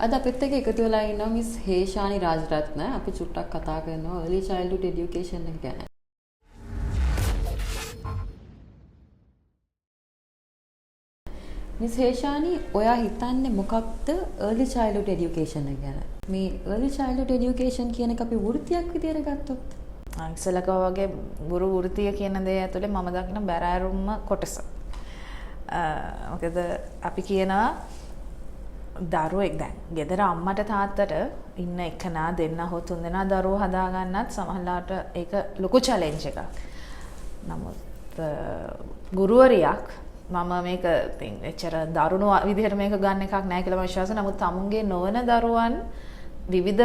අද අපිත් එක්ක එකතු වෙලා ඉන්නවා මිස් හේෂානි රාජරත්න. අපි චුට්ටක් කතා කරනවා early childhood education එක ගැන. මිස් හේෂානි, ඔයා හිතන්නේ මොකක්ද early childhood education එක ගැන? මේ early childhood education කියන එක අපි වෘත්තියක් විදියට ගත්තොත්? ඉස්සෙල්ලා කිව්වා වගේ ගුරු වෘත්තිය කියන දේ ඇතුලේ මම දකින බැරෑරුම්ම කොටස. මොකද අපි කියනවා දරුවෙක් දැන් ගෙදර අම්මට තාත්තට ඉන්න එකනා දෙන්න හෝ තුන් දෙනා දරුවෝ හදාගන්නත් සමහරලාට ඒක ලොකු චැලෙන්ජ් එකක්. නමුත් ගුරුවරියක් මම මේක ඉතින් එච්චර දරුණු විදිහට මේක ගන්න එකක් නෑ කියලා මම විශ්වාස කරනවා. නමුත් තමුන්ගේ නොවන දරුවන් විවිධ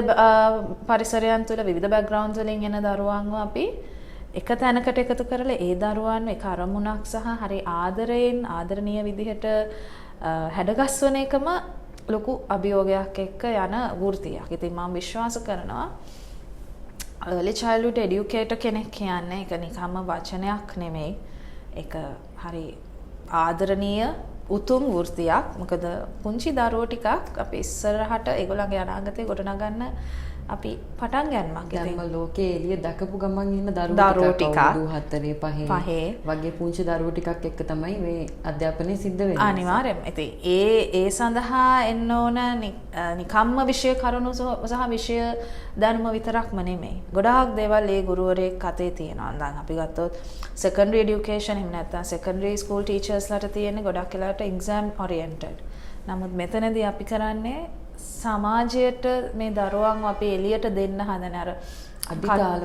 පරිසරයන් තුළ විවිධ බැක්ග්‍රවුන්ඩ්ස් වලින් එන දරුවන්ව අපි එක තැනකට එකතු කරලා ඒ දරුවන්ව එක අරමුණක් සහ හරි ආදරයෙන් ආදරණීය විදිහට හැඩගස්වන එකම ලොකු අභියෝගයක් එක්ක යන වෘත්තියක්. ඉතින් මම විශ්වාස කරනවා early childhood educator කෙනෙක් කියන්නේ ඒක නිකම්ම වචනයක් නෙමෙයි. ඒක හරි ආදරණීය උතුම් වෘත්තියක්. මොකද පුංචි දරුවෝ ටිකක් අපි ඉස්සරහට ඒගොල්ලන්ගේ අනාගතය ගොඩනගන්න අපි පටන් ගැනීමක්. ඉතින් ලෝකේ එළිය දකපු ගමන් ඉන්න දරුවෝ ටිකක් අවුරුදු 4 5 වගේ පුංචි දරුවෝ ටිකක් එක්ක තමයි මේ අධ්‍යාපනය සිද්ධ වෙන්නේ. අනිවාර්යයෙන්ම. ඉතින් ඒ ඒ සඳහා එන්න ඕන නිකම්ම විෂය කරුණු සහ විෂය දැනුම විතරක්ම නෙමෙයි. ගොඩාක් දේවල් ඒ ගුරුවරයෙක් අතේ තියෙනවා. දැන් අපි ගත්තොත් සෙකන්ඩරි එඩියුකේෂන් එහෙම නැත්නම් සෙකන්ඩරි ස්කූල් ටීචර්ස්ලාට තියෙන්නේ ගොඩක් වෙලාවට එක්සෑම් ඔරියන්ටඩ්. නමුත් මෙතනදී අපි කරන්නේ සමාජයට මේ දරුවන්ව අපි එළියට දෙන්න හදන අර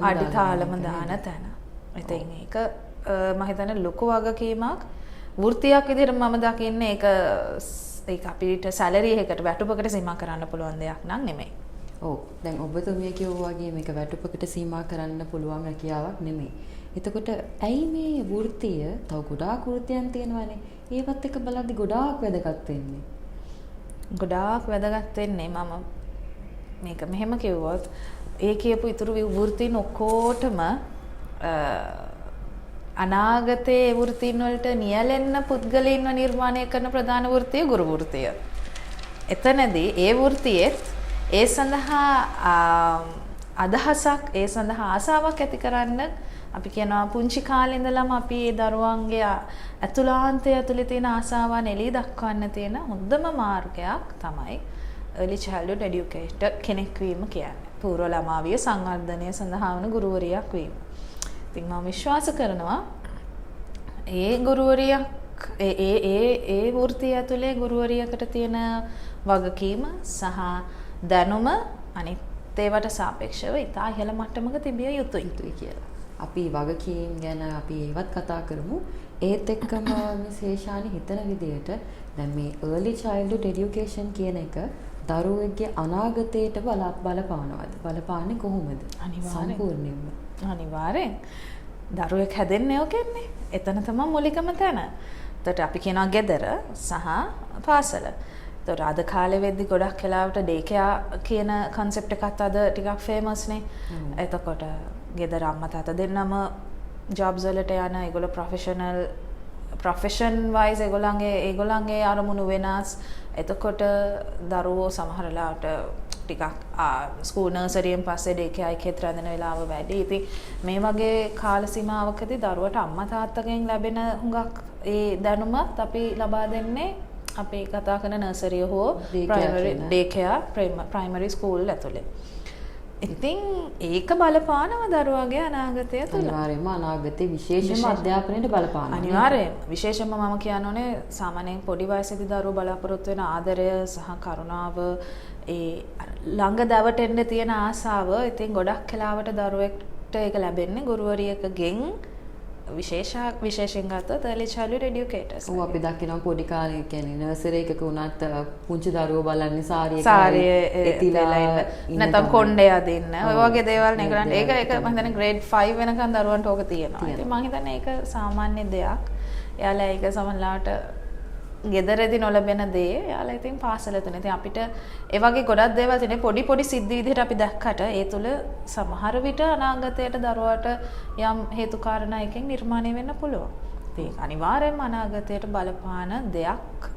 අඩිතාලම දාන තැන. ඉතින් ඒක මම හිතන්නේ ලොකු වගකීමක් වෘත්තියක් විදිහට මම දකින්නේ ඒක ඒක අපිට සැලරි එකකට වැටුපකට සීමා කරන්න පුළුවන් දෙයක් නන් නෙමෙයි. ඔව්. දැන් ඔබතුමිය කිව්වා වගේ මේක වැටුපකට සීමා කරන්න පුළුවන් රැකියාවක් නෙමෙයි. එතකොට ඇයි මේ වෘත්තිය තව ගොඩාක් වෘත්තියන් තියෙනවානේ. ඒවත් එක බලද්දි ගොඩාක් වැදගත් වෙන්නේ. ගොඩාක් වැදගත් වෙන්නේ මම මේක මෙහෙම කිව්වොත් ඒ කියපු ඉතුරු වෘත්තීන් ඔක්කොටම අනාගතයේ ඒ වෘත්තීන් වලට නියැලෙන්න පුද්ගලයින්ව නිර්මාණය කරන ප්‍රධාන වෘත්තිය ගුරු වෘත්තිය. එතනදී ඒ වෘත්තියෙත් ඒ සඳහා අදහසක් ඒ සඳහා ආසාවක් ඇති කරන්න අපි කියනවා පුංචි කාලේ ඉඳලම අපි ඒ දරුවන්ගේ ඇතුළාන්තය ඇතුලේ තියෙන ආසාවන් එළිය දක්වන්න තියෙන හොඳම මාර්ගයක් තමයි early childhood educator කෙනෙක් වීම කියන්නේ. පූර්ව ළමාවිය සංවර්ධනය සඳහා වන ගුරුවරියක් වීම. ඉතින් මම විශ්වාස කරනවා ඒ ගුරුවරියක් ඒ ඒ ඒ ඒ වෘත්තිය ඇතුලේ ගුරුවරියකට තියෙන වගකීම සහ දැනුම අනිත් ඒවට සාපේක්ෂව ඉතා ඉහළ මට්ටමක තිබිය යුතුයි කියලා. අපි වගකීම් ගැන අපි ඒවත් කතා කරමු. ඒත් එක්කම මිස් හේෂානි හිතන විදියට දැන් මේ early childhood education කියන එක දරුවෙක්ගේ අනාගතයට බලපානවද? බලපාන්නේ කොහොමද? සම්පූර්ණයෙන්ම. අනිවාර්යෙන්. දරුවෙක් හැදෙන්නේ ඔකෙන්නේ. එතන තමයි මූලිකම තැන. එතකොට අපි කියනවා ගෙදර සහ පාසල. එතකොට අද කාලේ වෙද්දි ගොඩක් වෙලාවට ඩේ කෙයාර් කියන කන්සෙප්ට් එකත් අද ටිකක් ෆේමස් නේ. එතකොට ගෙදර අම්මා තාත්තා දෙන්නම ජොබ්ස් වලට යන ඒගොල්ලෝ ප්‍රොෆෙෂනල් ප්‍රොෆෙෂන් වයිස් ඒගොල්ලන්ගේ අරමුණු වෙනස්. එතකොට දරුවෝ සමහර වෙලාවට ටිකක් ස්කූල් නර්සරියෙන් පස්සේ ඩේ කෙයාර් එකෙත් රැඳෙන වෙලාව වැඩි. ඉතින් මේ වගේ කාල සීමාවකදී දරුවට අම්මා තාත්තගෙන් ලැබෙන හුඟක් ඒ දැනුමත් අපි ලබා දෙන්නේ අපි කතා කරන නර්සරිය හෝ primary day care primary school ඇතුලේ. ඉතින් ඒක බලපානවා දරුවාගේ අනාගතය තුළ. අනිවාර්යයෙන්ම අනාගතේ විශේෂයෙන්ම අධ්‍යාපනයට බලපානවා. අනිවාර්යයෙන්ම විශේෂයෙන්ම මම කියන්න ඕනේ සාමාන්‍යයෙන් පොඩි වයසේදී දරුවෝ බලාපොරොත්තු වෙන ආදරය සහ කරුණාව ඒ ළඟ දැවටෙන්න තියෙන ආසාව ඉතින් ගොඩක් වෙලාවට දරුවෙක්ට ඒක ලැබෙන්නේ ගුරුවරියකගෙන් විශේෂයෙන් ගත්තොත් early childhood educators. ඔව් අපි දකිනවා පොඩි කාලේ කියන්නේ නර්සරි එකක වුණත් පුංචි දරුවෝ බලන්නේ සාරිය එතිලා ඉන්න නැත්නම් කොණ්ඩේ අදින්න ඔය වගේ දේවල් නේ කරන්නේ. ඒක ඒක මම හිතන්නේ ග්‍රේඩ් 5 වෙනකන් දරුවන්ට ඕක තියෙනවා. ඉතින් මම හිතන්නේ ඒක සාමාන්‍ය දෙයක්. එයාලා ඒක සමහරලාට ගෙදරදී නොලැබෙන දේ එයාලා ඉතින් පාසල තුන. ඉතින් අපිට ඒ වගේ ගොඩක් දේවල් තියෙන පොඩි පොඩි සිද්ධි විදිහට අපි දැක්කට ඒ තුල සමහර විට අනාගතයට දරුවාට යම් හේතු කාරණා එකෙන් නිර්මාණය වෙන්න පුළුවන්. ඉතින් ඒක අනිවාර්යයෙන්ම අනාගතයට බලපාන දෙයක්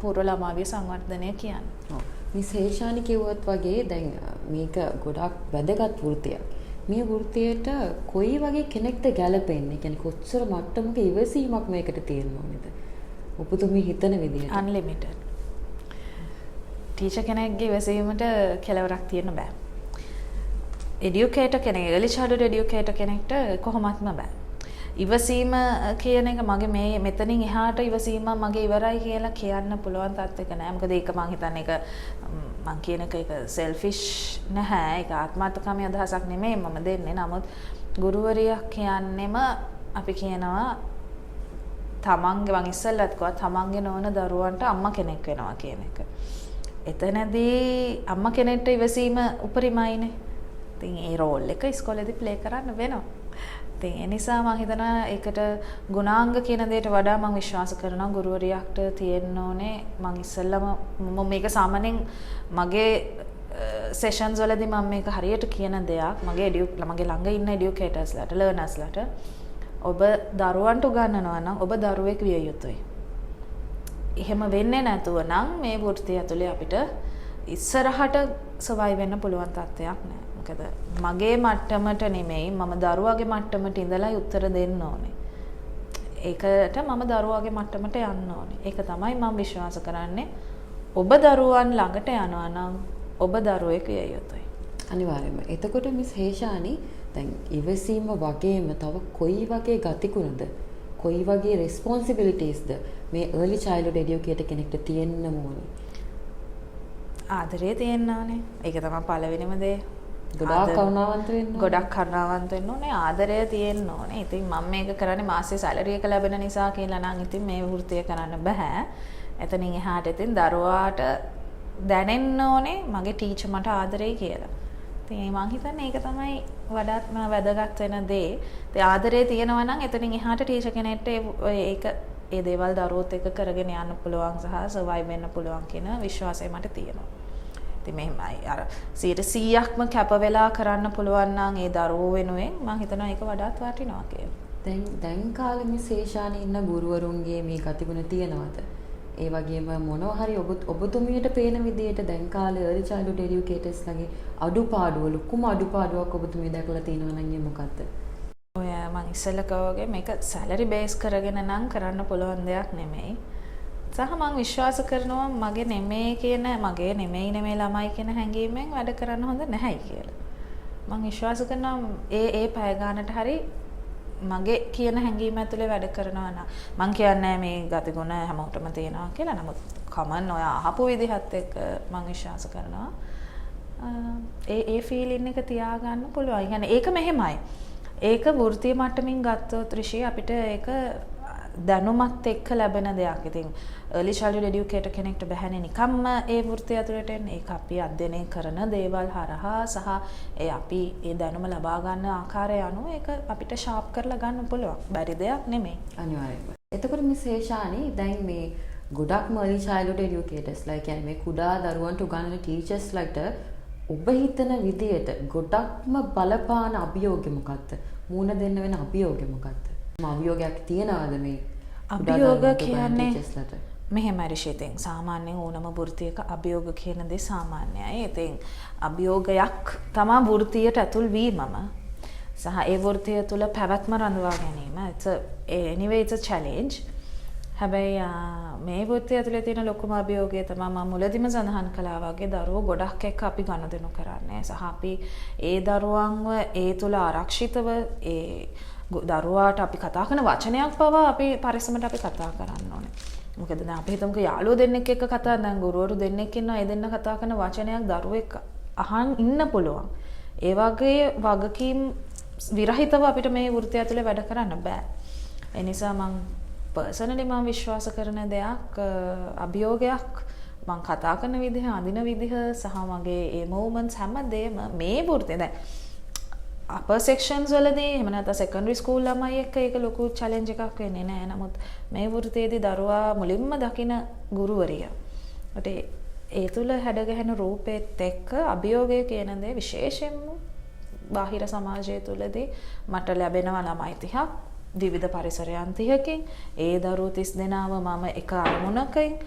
පූර්ව ළමාවිය සංවර්ධනය කියන්නේ. ඔව්. මිස් හේෂානි කිව්වත් වගේ දැන් මේක ගොඩක් වැදගත් වෘත්තියක්. මේ වෘත්තියට කොයි වගේ කෙනෙක්ද ගැලපෙන්නේ? කියන්නේ කොච්චර මට්ටමක ඉවසීමක් මේකට තියෙන්න ඕනේද? ඔබතුමී හිතන විදිහට. අන්ලිමිටඩ්. ටීචර් කෙනෙක්ගේ ඉවසීමට කෙලවරක් තියෙන්න බෑ. එඩියුකේටර් කෙනෙක්, එර්ලි චයිල්ඩ්හුඩ් එඩියුකේටර් කෙනෙක්ට කොහොමත්ම බෑ. ඉවසීම කියන එක මගේ මේ මෙතනින් එහාට ඉවසීම මගේ ඉවරයි කියලා කියන්න පුළුවන් තත්ත්වයක නෑ. මොකද ඒක මං හිතන්නේ ඒක මං කියන එක ඒක සෙල්ෆිෂ් නැහැ. ඒක ආත්මාර්ථකාමී අදහසක් නෙමෙයි මම දෙන්නේ. නමුත් ගුරුවරියක් කියන්නෙම අපි කියනවා තමන්ගේ, මං ඉස්සෙල්ලත් කිව්වා, තමන්ගේ නොවන දරුවන්ට අම්මා කෙනෙක් වෙනවා කියන එක. එතනදී අම්මා කෙනෙක්ට ඉවසීම උපරිමයිනේ. ඉතින් ඒ රෝල් එක ඉස්කෝලේදී ප්ලේ කරන්න වෙනවා. ඉතින් ඒ නිසා මං හිතනවා ඒකට ගුණාංග කියන දේට වඩා මං විශ්වාස කරනවා ගුරුවරියක්ට තියෙන්න ඕනේ. මං ඉස්සෙල්ලම මම මේක සාමාන්‍යයෙන් මගේ සෙෂන්ස් වලදී මම මේක හරියට කියන දෙයක්, මගේ ළඟ ඉන්න එඩියුකේටර්ස්ලාට, ලර්නර්ස්ලාට, ඔබ දරුවන්ට උගන්වනවා නම් ඔබ දරුවෙක් විය යුතුයි. එහෙම වෙන්නේ නැතුව නම් මේ වෘත්තිය ඇතුලේ අපිට ඉස්සරහට සර්වයිව් වෙන්න පුළුවන් තත්ත්වයක් නෑ. මොකද මගේ මට්ටමට නෙමෙයි, මම දරුවාගේ මට්ටමට ඉඳලා උත්තර දෙන්න ඕනේ. ඒකට මම දරුවාගේ මට්ටමට යන්න ඕනේ. ඒක තමයි මම විශ්වාස කරන්නේ. ඔබ දරුවන් ළඟට යනවා නම් ඔබ දරුවෙක් විය යුතුයි. අනිවාර්යයෙන්ම. එතකොට මිස් හේෂානි, දැන් ඉවසීම වගේම තව කොයි වගේ ගතිගුණද, කොයි වගේ රෙස්පොන්සිබිලිටීස්ද මේ early childhood educator කෙනෙක්ට තියෙන්න ඕනේ? ආදරේ තියෙන්න ඕනේ. ඒක තමයි පළවෙනිම දේ. ගොඩාක් කරුණාවන්ත වෙන්න ඕනේ. ගොඩක් කරුණාවන්ත වෙන්න ඕනේ. ආදරය තියෙන්න ඕනේ. ඉතින් මම මේක කරන්නේ මාසේ සැලරි එක ලැබෙන නිසා කියලා නම් ඉතින් මේ වෘත්තිය කරන්න බෑ. එතනින් එහාට ඉතින් දරුවාට දැනෙන්න ඕනේ මගේ ටීචර් මට ආදරෙයි කියලා. ඉතින් මං හිතන්නේ ඒක තමයි වඩාත්ම වැදගත් වෙන දේ. ඉතින් ආදරේ තියෙනවා නම් එතනින් එහාට ටීචර් කෙනෙක්ට ඒක ඒ දේවල් දරුවොත් එක්ක කරගෙන යන්න පුළුවන් සහ සර්වයිව් වෙන්න පුළුවන් කියන විශ්වාසය මට තියෙනවා. ඉතින් මෙහෙමයි, අර 100%ක්ම කැප වෙලා කරන්න පුළුවන් නම් ඒ දරුවෝ වෙනුවෙන් මං හිතනවා ඒක වඩාත් වටිනවා කියලා. දැන් දැන් කාලෙ මේ ශේෂානි ඉන්න ගුරුවරුන්ගේ මේ ගතිගුණ තියෙනවද? ඒ වගේම මොනවා හරි ඔබතුමියට පේන විදිහට දැන් කාලේ early childhood educators ලගේ අඩුපාඩුව, ලොකුම අඩුපාඩුවක් ඔබතුමිය දැකලා තියෙනවා නම් ඒ මොකද්ද? ඔය මං ඉස්සෙල්ලා කිව්වා වගේ මේක සැලරි බේස් කරගෙන නම් කරන්න පුළුවන් දෙයක් නෙමෙයි. සහ මං විශ්වාස කරනවා මගේ නෙමෙයි කියන, මගේ නෙමෙයි නෙමෙයි ළමයි කියන හැඟීමෙන් වැඩ කරන්න හොඳ නැහැයි කියලා. මං විශ්වාස කරනවා ඒ ඒ පැය ගානට හරි මගේ කියන හැඟීම ඇතුලේ වැඩ කරනවා නම්, මං කියන්නේ මේ ගතිගුණ හැමෝටම තියෙනවා කියලා. නමුත් කමන් ඔය අහපු විදිහත් එක්ක මං විශ්වාස කරනවා ඒ ඒ ෆීලින් එක තියාගන්න පුළුවන්. ඒ කියන්නේ ඒක මෙහෙමයි. ඒක වෘත්තීය මට්ටමින් ගත්තොත් ඍෂි, අපිට ඒක දැනුමත් එක්ක ලැබෙන දෙයක්. ඉතින් early childhood educator කෙනෙක්ට බැහැනේ නිකම්ම ඒ වෘත්තිය ඇතුළට එන්න. ඒක අපි අධ්‍යයනය කරන දේවල් හරහා සහ ඒ අපි ඒ දැනුම ලබා ගන්න ආකාරය අනුව ඒක අපිට ෂාප් කරලා ගන්න පුළුවන්. බැරි දෙයක් නෙමෙයි. අනිවාර්යයෙන්ම. එතකොට මිස් හේෂානි, දැන් මේ ගොඩක්ම early childhood educators ලා, කියන්නේ මේ කුඩා දරුවන්ට උගන්වන ටීචර්ස් ලට ඔබ හිතන විදියට ගොඩක්ම බලපාන අභියෝගය මොකක්ද? මූණ දෙන්න වෙන අභියෝගය මොකක්ද? අභියෝගයක් තියනවාද මේ කුඩා අභියෝග දරුවන්ට උගන්වන කියන්නේ ටීචර්ස් ලට? මෙහෙමයි රිෂි, ඉතින් සාමාන්‍යයෙන් ඕනම වෘත්තියක අභියෝග කියන දේ සාමාන්‍යයි. ඉතින් අභියෝගයක් තමා වෘත්තියට ඇතුල් වීමම සහ ඒ වෘත්තිය තුළ පැවැත්ම රඳවා ගැනීම. It's a anyway it's a challenge. හැබැයි මේ වෘත්තිය ඇතුලේ තියෙන ලොකුම අභියෝගය තමයි මම මුලදිම සඳහන් කළා වගේ දරුවෝ ගොඩක් එක්ක අපි ගනුදෙනු කරන්නේ. සහ අපි ඒ දරුවන්ව ඒ තුළ ආරක්ෂිතව, ඒ දරුවාට අපි කතා කරන වචනයක් පවා අපි පරිස්සමට අපි කතා කරන්න ඕනේ. මොකද දැන් අපි හිතමුකෝ යාළුවෝ දෙන්නෙක් එක්ක කතා, දැන් ගුරුවරු දෙන්නෙක් ඉන්නවා, ඒ දෙන්න කතා කරන වචනයක් දරුවෙක් අහන් ඉන්න පුළුවන්. ඒ වගේ වගකීම් විරහිතව අපිට මේ වෘත්තිය ඇතුලේ වැඩ කරන්න බෑ. ඒ නිසා මං පර්සනලි මං විශ්වාස කරන දෙයක්, අභියෝගයක්, මං කතා කරන විදිහ, අඳින විදිහ සහ මගේ ඒ මූව්මන්ට්ස් හැම දෙයක්ම මේ වෘත්තිය, දැන් අපර් සෙක්ෂන්ස් වලදී එහෙම නැත්නම් සෙකන්ඩරි ස්කූල් ළමයි එක්ක ඒක ලොකු චැලෙන්ජ් එකක් වෙන්නේ නෑ. නමුත් මේ වෘත්තියේදී දරුවා මුලින්ම දකින ගුරුවරිය. ඒකට ඒ තුල හැඩ ගැහෙන රූපෙත් එක්ක අභියෝගය කියන දේ, විශේෂයෙන්ම බාහිර සමාජය තුලදී මට ලැබෙනවා ළමයි 30ක් විවිධ පරිසරයන් 30කින්. ඒ දරුවෝ 30 දෙනාම මම එක අරමුණකින්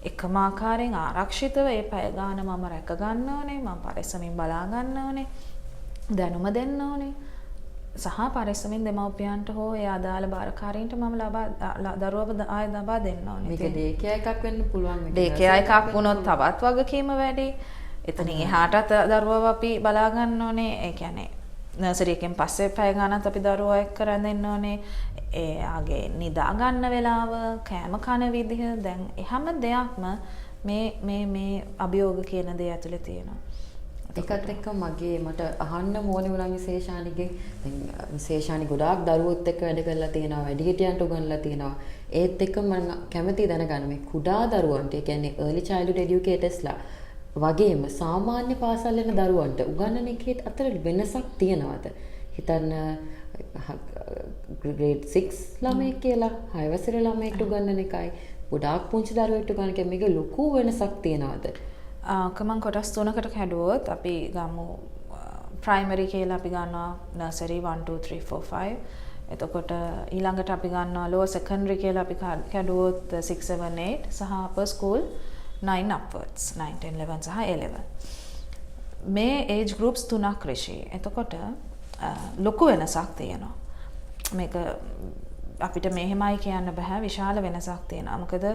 එකම ආකාරයෙන් ආරක්ෂිතව ඒ පැය ගාන මම රැක ගන්න ඕනේ, මම පරිස්සමින් බලා ගන්න ඕනේ, දැනුම දෙන්න ඕනේ. සහ පරිස්සමින් දෙමව්පියන්ට හෝ ඒ අදාළ භාරකාරීන්ට මම ලබා දරුවව ආය ලබා දෙන්න ඕනේ. මේක ඩේ කෙයාර් එකක් වෙන්න පුළුවන්. ඩේ කෙයාර් එකක් වුණොත් තවත් වගකීම වැඩි. එතනින් එහාටත් දරුවව අපි බලා ගන්න ඕනේ. ඒ කියන්නේ නර්සරි එකෙන් පස්සේ පැය ගානක් අපි දරුවා එක්ක රැඳෙන්න ඕනේ. එයාගේ නිදා ගන්න වෙලාව, කෑම කන විදිහ, දැන් හැම දෙයක්ම මේ මේ මේ අභියෝග කියන දේ ඇතුලේ තියෙනවා. ඒකත් එක්ක මට අහන්න ඕනේ වුණා විශේෂානිගෙන්. දැන් විශේෂානි ගොඩාක් දරුවොත් එක්ක වැඩ කරලා තියෙනවා, වැඩිහිටියන්ට උගන්වලා තියෙනවා. ඒත් එක්ක මම කැමතියි දැනගන්න මේ කුඩා දරුවන්ට, ඒ කියන්නේ early childhood educatorsලා වගේම සාමාන්‍ය පාසල් යන දරුවන්ට උගන්වන එකේ අතර වෙනසක් තියෙනවද? හිතන්න ග්‍රේඩ් 6 ළමයෙක් කියලා 6 වසරේ ළමයෙක්ට උගන්වන එකයි ගොඩාක් පුංචි දරුවෙක්ට උගන්වන එකයි මේක ලොකු වෙනසක් තියෙනවද? මං කොටස් තුනකට කැඩුවොත් අපි ගමු ප්‍රයිමරි කියලා අපි ගන්නවා නර්සරි 1 2 3 4 5. එතකොට ඊළඟට අපි ගන්නවා ලෝවර් සෙකන්ඩරි කියලා අපි කැඩුවොත් 6 7 8 සහ අපර් ස්කූල් 9 upwards 9 10 11 සහ A level. මේ ඒජ් ගෲප්ස් තුනක් ඍෂි. එතකොට ලොකු වෙනසක් තියෙනවා. මේක අපිට මෙහෙමයි කියන්න බෑ, විශාල වෙනසක් තියෙනවා. මොකද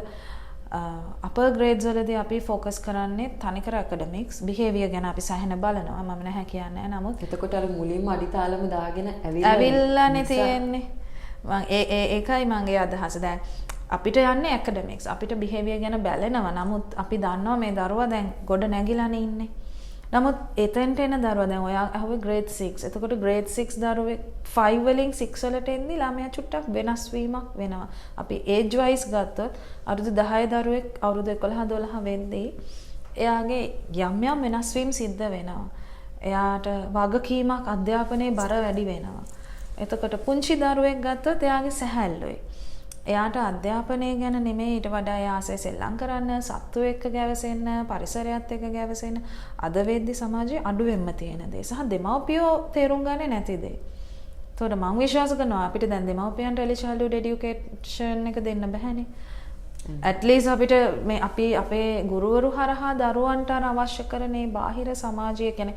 අපර් ග්‍රේඩ්ස් වලදී අපි ෆෝකස් කරන්නේ තනිකර ඇකඩමික්ස්, බිහේවියර් ගැන අපි සෑහෙන බලනවා. මම නැහැ කියන්නේ. නමුත් එතකොට අර මුලින්ම අඩිතාලම දාගෙන ඇවිල්ලානේ තියෙන්නේ. මං ඒ ඒ ඒකයි මගේ අදහස. දැන් අපිට යන්නේ ඇකඩමික්ස්. අපිට බිහේවියර් ගැන බැලෙනවා. නමුත් අපි දන්නවා මේ දරුවා දැන් ගොඩ නැගිලානේ ඉන්නේ. නමුත් එතෙන්ට එන දරුවා දැන් ඔයා අහුවේ ග්‍රේඩ් 6. එතකොට ග්‍රේඩ් 6 දරුවෙක් 5 වලින් 6 වලට එද්දි ළමයා චුට්ටක් වෙනස් වීමක් වෙනවා. අපි ඒජ් වයිස් ගත්තොත් අවුරුදු 10 දරුවෙක් අවුරුදු 11 12 වෙද්දී එයාගේ යම් යම් වෙනස් වීම් සිද්ධ වෙනවා. එයාට වගකීමක් අධ්‍යාපනයේ බර වැඩි වෙනවා. එතකොට පුංචි දරුවෙක් ගත්තොත් එයාගේ සැහැල්ලුයි. එයාට අධ්‍යාපනය ගැන නෙමෙයි, ඊට වඩා එයා ආසයි සෙල්ලම් කරන්න, සත්තු එක්ක ගැවසෙන්න, පරිසරයත් එක්ක ගැවසෙන්න. අද වෙද්දි සමාජයේ අඩුවෙන්ම තියෙන දේ සහ දෙමව්පියෝ තේරුම් ගන්නේ නැති දේ. එතකොට මං විශ්වාස කරනවා අපිට දැන් දෙමව්පියන්ට early childhood education එක දෙන්න බැහැනේ. ඇට් ලීස්ට් අපිට මේ අපි අපේ ගුරුවරු හරහා දරුවන්ට අර අවශ්‍ය කරන මේ බාහිර සමාජය කියන්නේ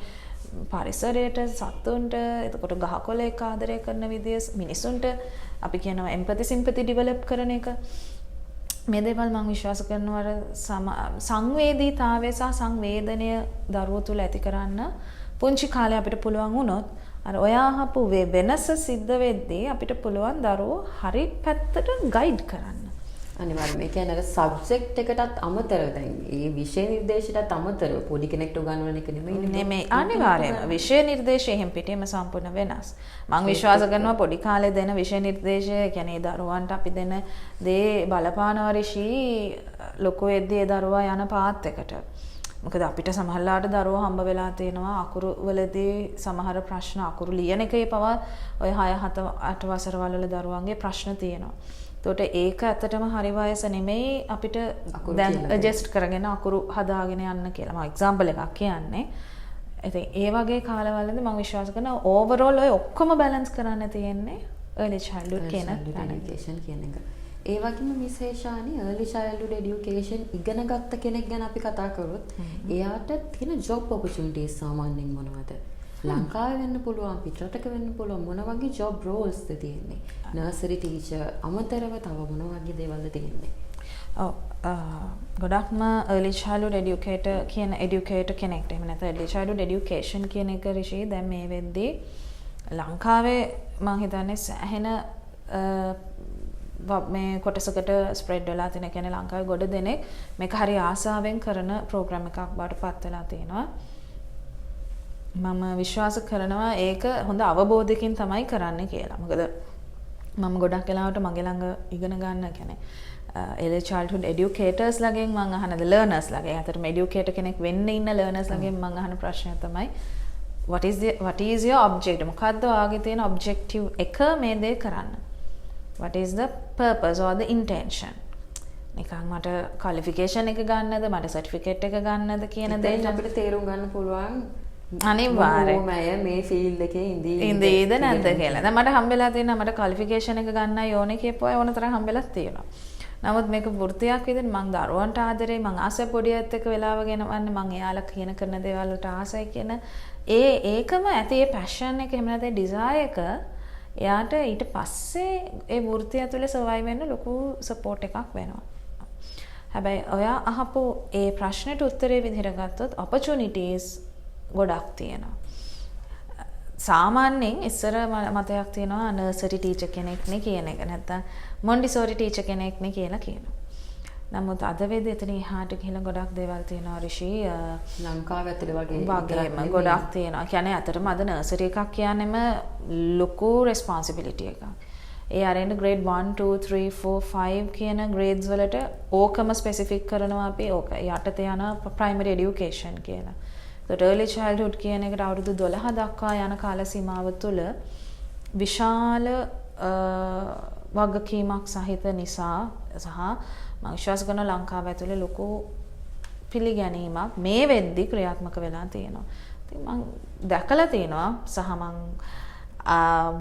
පරිසරයට, සත්තුන්ට, එතකොට ගහකොළ එක්ක ආදරය කරන විදිය, මිනිසුන්ට අපි කියනවා එම්පති සිම්පති ඩිවෙලොප් කරන එක. මේ දේවල් මං විශ්වාස කරනවා අර සංවේදීතාවය සහ සංවේදනය දරුවෝ තුළ ඇති කරන්න පුංචි කාලේ අපිට පුළුවන් වුණොත් අර ඔයා අහපු වෙනස සිද්ධ වෙද්දී අපිට පුළුවන් දරුවෝ හරි පැත්තට ගයිඩ් කරන්න. අනිවාර්යයෙන්ම. ඒ කියන්නේ අර සබ්ජෙක්ට් එකටත් අමතරව දැන් ඒ විෂය නිර්දේශයටත් අමතරව පොඩි කෙනෙක්ට උගන්වන එක නෙමෙයි. නෙමෙයි, අනිවාර්යයෙන්ම. විෂය නිර්දේශය එහෙම පිටින්ම සම්පූර්ණ වෙනස්. මං විශ්වාස කරනවා පොඩි කාලේ දෙන විෂය නිර්දේශය, ඒ කියන්නේ දරුවන්ට අපි දෙන දේ බලපානවා ඍෂි ලොකු වෙද්දී ඒ දරුවා යන පාත් එකට. මොකද අපිට සමහරලාට දරුවෝ හම්බ වෙලා තියෙනවා අකුරු වලදී සමහර ප්‍රශ්න, අකුරු ලියන එකේ පවා ඔය 6 7 8 වසරවල වල දරුවන්ගේ ප්‍රශ්න තියෙනවා. එතකොට ඒක ඇත්තටම හරි වයස නෙමෙයි අපිට දැන් ඇඩ්ජස්ට් කරගෙන අකුරු හදාගෙන යන්න කියලා. මම එක්සැම්පල් එකක් කියන්නේ. ඉතින් ඒ වගේ කාලවලදී මම විශ්වාස කරනවා ඕවරෝල් ඔය ඔක්කොම බැලන්ස් කරන්න තියෙන්නේ early childhood කියන එඩියුකේෂන් කියන එක. ඒ වගේම විශේෂානි early childhood education ඉගෙන ගත්ත කෙනෙක් ගැන අපි කතා කරොත් එයාට තියෙන job opportunities සාමාන්‍යයෙන් මොනවද? ලංකාවේ වෙන්න පුළුවන්, පිටරටක වෙන්න පුළුවන්, මොන වගේ ජොබ් රෝල්ස්ද තියෙන්නේ? නර්සරි ටීචර් අමතරව තව මොන වගේ දේවල්ද තියෙන්නේ? ඔව්, ගොඩක්ම early childhood educator කියන එඩියුකේටර් කෙනෙක්ට, එහෙම නැත්නම් early childhood education කියන එක ඍෂි දැන් මේ වෙද්දී ලංකාවේ මං හිතන්නේ සෑහෙන මේ කොටසකට ස්ප්‍රෙඩ් වෙලා තියෙන. කියන්නේ ලංකාවේ ගොඩ දෙනෙක් මේක හරි ආසාවෙන් කරන ප්‍රෝග්‍රෑම් එකක් බවට පත් වෙලා තියෙනවා. මම විශ්වාස කරනවා ඒක හොඳ අවබෝධයකින් තමයි කරන්න කියලා. මොකද මම ගොඩක් වෙලාවට මගේ ළඟ ඉගෙන ගන්න කියන්නේ early childhood educators ලගෙන් මං අහන learners ලගෙන්, ඇත්තටම educator කෙනෙක් වෙන්න ඉන්න learners ලගෙන් මං අහන ප්‍රශ්නය තමයි what is your objective? මොකද්ද ඔයාගේ තියෙන objective එක මේ දේ කරන්න? What is the purpose or the intention? නිකන් මට ක්වොලිෆිකේෂන් එක ගන්නද, මට සර්ටිෆිකේට් එක ගන්නද කියන දේ අපිට තේරුම් ගන්න පුළුවන්. අනිවාර්යයෙන්. මම මේ ෆීල්ඩ් එකේ ඉඳීද නැද්ද කියලා. දැන් මට හම්බෙලා තියෙනවා මට ක්වොලිෆිකේෂන් එක ගන්නයි ඕනේ කියපු අය ඕන තරම් හම්බෙලා තියෙනවා. නමුත් මේක වෘත්තියක් විදිහට මං දරුවන්ට ආදරේ, මං ආසයි පොඩි අයත් එක්ක වෙලාව ගෙනවන්න, මං එයාලා කියන කරන දේවල් වලට ආසයි කියන ඒ ඒකම ඇති ඒ පැෂන් එක, එහෙම නැත්නම් ඩිසයර් එක එයාට ඊට පස්සේ ඒ වෘත්තිය ඇතුලේ සර්වයිව් වෙන්න ලොකු සපෝට් එකක් වෙනවා. හැබැයි ඔයා අහපු ඒ ප්‍රශ්නෙට උත්තරේ විදිහට ගත්තොත් ඔපචුනිටීස් ගොඩක් තියෙනවා. සාමාන්‍යයෙන් ඉස්සර මතයක් තියෙනවා නර්සරි ටීචර් කෙනෙක් නේ කියන එක, නැත්තම් මොන්ටිසෝරි ටීචර් කෙනෙක් නේ කියලා කියනවා. නමුත් අද වෙද්දී එතන එහාට ගිහලා ගොඩක් දේවල් තියෙනවා රිෂි. ලංකාව ඇතුලේ වගේම ගොඩක් තියෙනවා. කියන්නේ ඇත්තටම අද නර්සරි එකක් කියන්නේම ලොකු රෙස්පොන්සිබිලිටි එකක්. ඒ අරෙන්න ග්‍රේඩ් 1 2 3 4 5 කියන ග්‍රේඩ්ස් වලට ඕකම ස්පෙසිෆික් කරනවා අපි. ඕක යටතේ යන ප්‍රයිමරි එඩියුකේෂන් කියලා. ඒතකොට අර්ලි චයිල්ඩ්හුඩ් කියන එකට අවුරුදු 12 දක්වා යන කාල සීමාව තුළ විශාල වගකීමක් සහිත නිසා සහ මම විශ්වාස කරනවා ලංකාව ඇතුලේ ලොකු පිළිගැනීමක් මේ වෙද්දි ක්‍රියාත්මක වෙලා තියෙනවා. ඉතින් මං දැකලා තියෙනවා සහ මං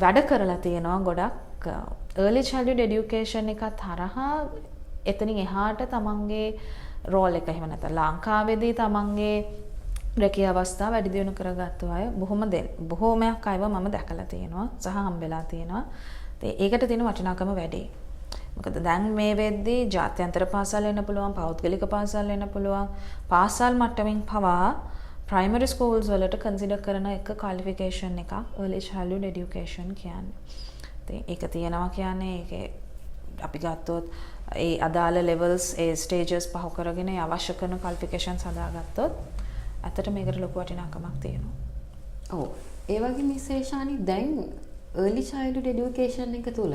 වැඩ කරලා තියෙනවා ගොඩක් අර්ලි චයිල්ඩ්හුඩ් එඩියුකේෂන් එකත් හරහා එතනින් එහාට තමන්ගේ රෝල් එක, එහෙම නැත්නම් ලංකාවේදී තමන්ගේ රැකියා අවස්ථා වැඩි දියුණු කරගත්තු අය බොහෝමයක් අයව මම දැකලා තියෙනවා සහ හම්බෙලා තියෙනවා. ඉතින් ඒකට තියෙන වටිනාකම වැඩි. මොකද දැන් මේ වෙද්දී ජාත්‍යන්තර පාසල් වෙන්න පුළුවන්, පෞද්ගලික පාසල් වෙන්න පුළුවන්, පාසල් මට්ටමින් පවා ප්‍රයිමරි ස්කූල්ස් වලට කන්සිඩර් කරන එක ක්වොලිෆිකේෂන් එකක් අර්ලි චයිල්ඩ්හුඩ් එඩියුකේෂන් කියන්නේ. ඉතින් ඒක තියෙනවා කියන්නේ ඒකේ අපි ගත්තොත් ඒ අදාළ ලෙවල්ස්, ඒ ස්ටේජස් පහු කරගෙන ඒ අවශ්‍ය කරන ක්වොලිෆිකේෂන්ස් හදාගත්තොත් ඇත්තට මේකට ලොකු වටිනාකමක් තියෙනවා. ඔව්. ඒ වගේම විශේෂානි දැන් අර්ලි චයිල්ඩ්හුඩ් එඩියුකේෂන් එක තුළ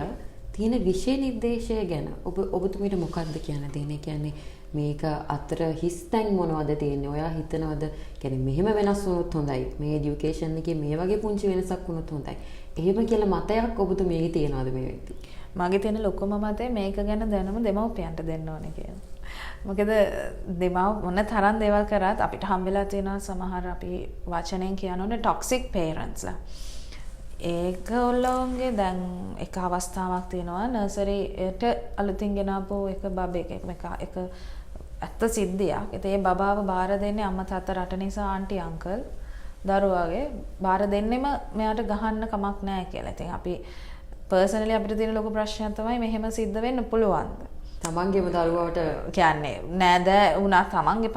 තියෙන විෂය නිර්දේශය ගැන ඔබතුමීට මොකක්ද කියන්න තියෙන්නේ? කියන්නේ මේක අතර හිස් තැන් මොනවද තියෙන්නේ? ඔයා හිතනවද කියන්නේ මෙහෙම වෙනස් වුණොත් හොඳයි, මේ එඩියුකේෂන් එකේ මේ වගේ පුංචි වෙනසක් වුණොත් හොඳයි, එහෙම කියලා මතයක් ඔබතුමීගේ තියෙනවද මේ වෙද්දි? මගේ තියෙන ලොකුම මතය මේක ගැන දැනුම දෙමව්පියන්ට දෙන්න ඕනේ කියලා. මොකද මොන තරම් දේවල් කරත් අපිට හම් වෙලා තියෙනවා සමහර අපි වචනෙන් කියනෝනේ ටොක්සික් පේරන්ට්ස්ලා. ඒගොල්ලෝගේ දැන් එක අවස්ථාවක් තියෙනවා නර්සරියට අලුතින් ගෙනාපු එක බබෙක්, එක ඇත්ත සිද්ධියක්. ඉතින් ඒ බබාව බාර දෙන්නේ අම්මා තාත්තා රට නිසා ආන්ටි අංකල් දරුවාගේ බාර දෙන්නෙම මෙයාට ගහන්න කමක් නැහැ කියලා. ඉතින් අපි පර්සනලි අපිට තියෙන ලොකු ප්‍රශ්නයක් තමයි මෙහෙම සිද්ධ වෙන්න පුළුවන්ද? තමන්ගේම දරුවාට කියන්නේ නෑද වුණා තමන්ගේ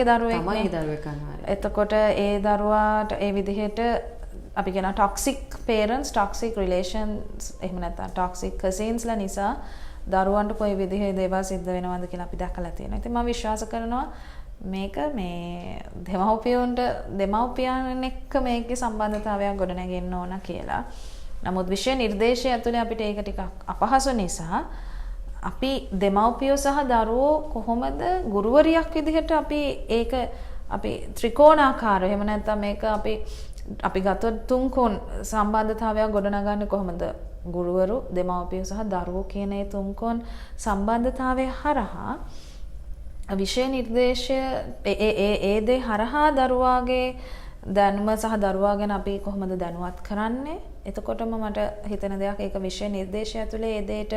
දරුවෙක් නේ. තමන්ගේ දරුවෙක් අනිවාර්යයෙන්. එතකොට ඒ දරුවාට ඒ විදිහට අපි කියන ටොක්සික් පේරන්ට්ස්, ටොක්සික් රිලේෂන්ස්, එහෙම නැත්නම් ටොක්සික් කසින්ස්ලා නිසා දරුවන්ට කොයි විදිහේ දේවල් සිද්ධ වෙනවද කියලා අපි දැකලා තියෙනවා. ඉතින් මම විශ්වාස කරනවා මේක මේ දෙමව්පියන් එක්ක මේකේ සම්බන්ධතාවයක් ගොඩනැගෙන්න ඕන කියලා. නමුත් විෂය නිර්දේශය ඇතුලේ අපිට ඒක ටිකක් අපහසු නිසා අපි දෙමව්පියෝ සහ දරුවෝ කොහොමද ගුරුවරියක් විදිහට අපි ඒක අපි ත්‍රිකෝණාකාරව, එහෙම නැත්නම් මේක අපි ගත්තොත් තුන්කොන් සම්බන්ධතාවයක් ගොඩනගන්නේ කොහොමද? ගුරුවරු, දෙමව්පියෝ සහ දරුවෝ කියන ඒ තුන්කොන් සම්බන්ධතාවය හරහා විෂය නිර්දේශය ඒ ඒ ඒ දේ හරහා දරුවාගේ දැනුම සහ දරුවා ගැන අපි කොහොමද දැනුවත් කරන්නේ? එතකොටම මට හිතෙන දෙයක් ඒක විෂය නිර්දේශය ඇතුලේ ඒ දෙයට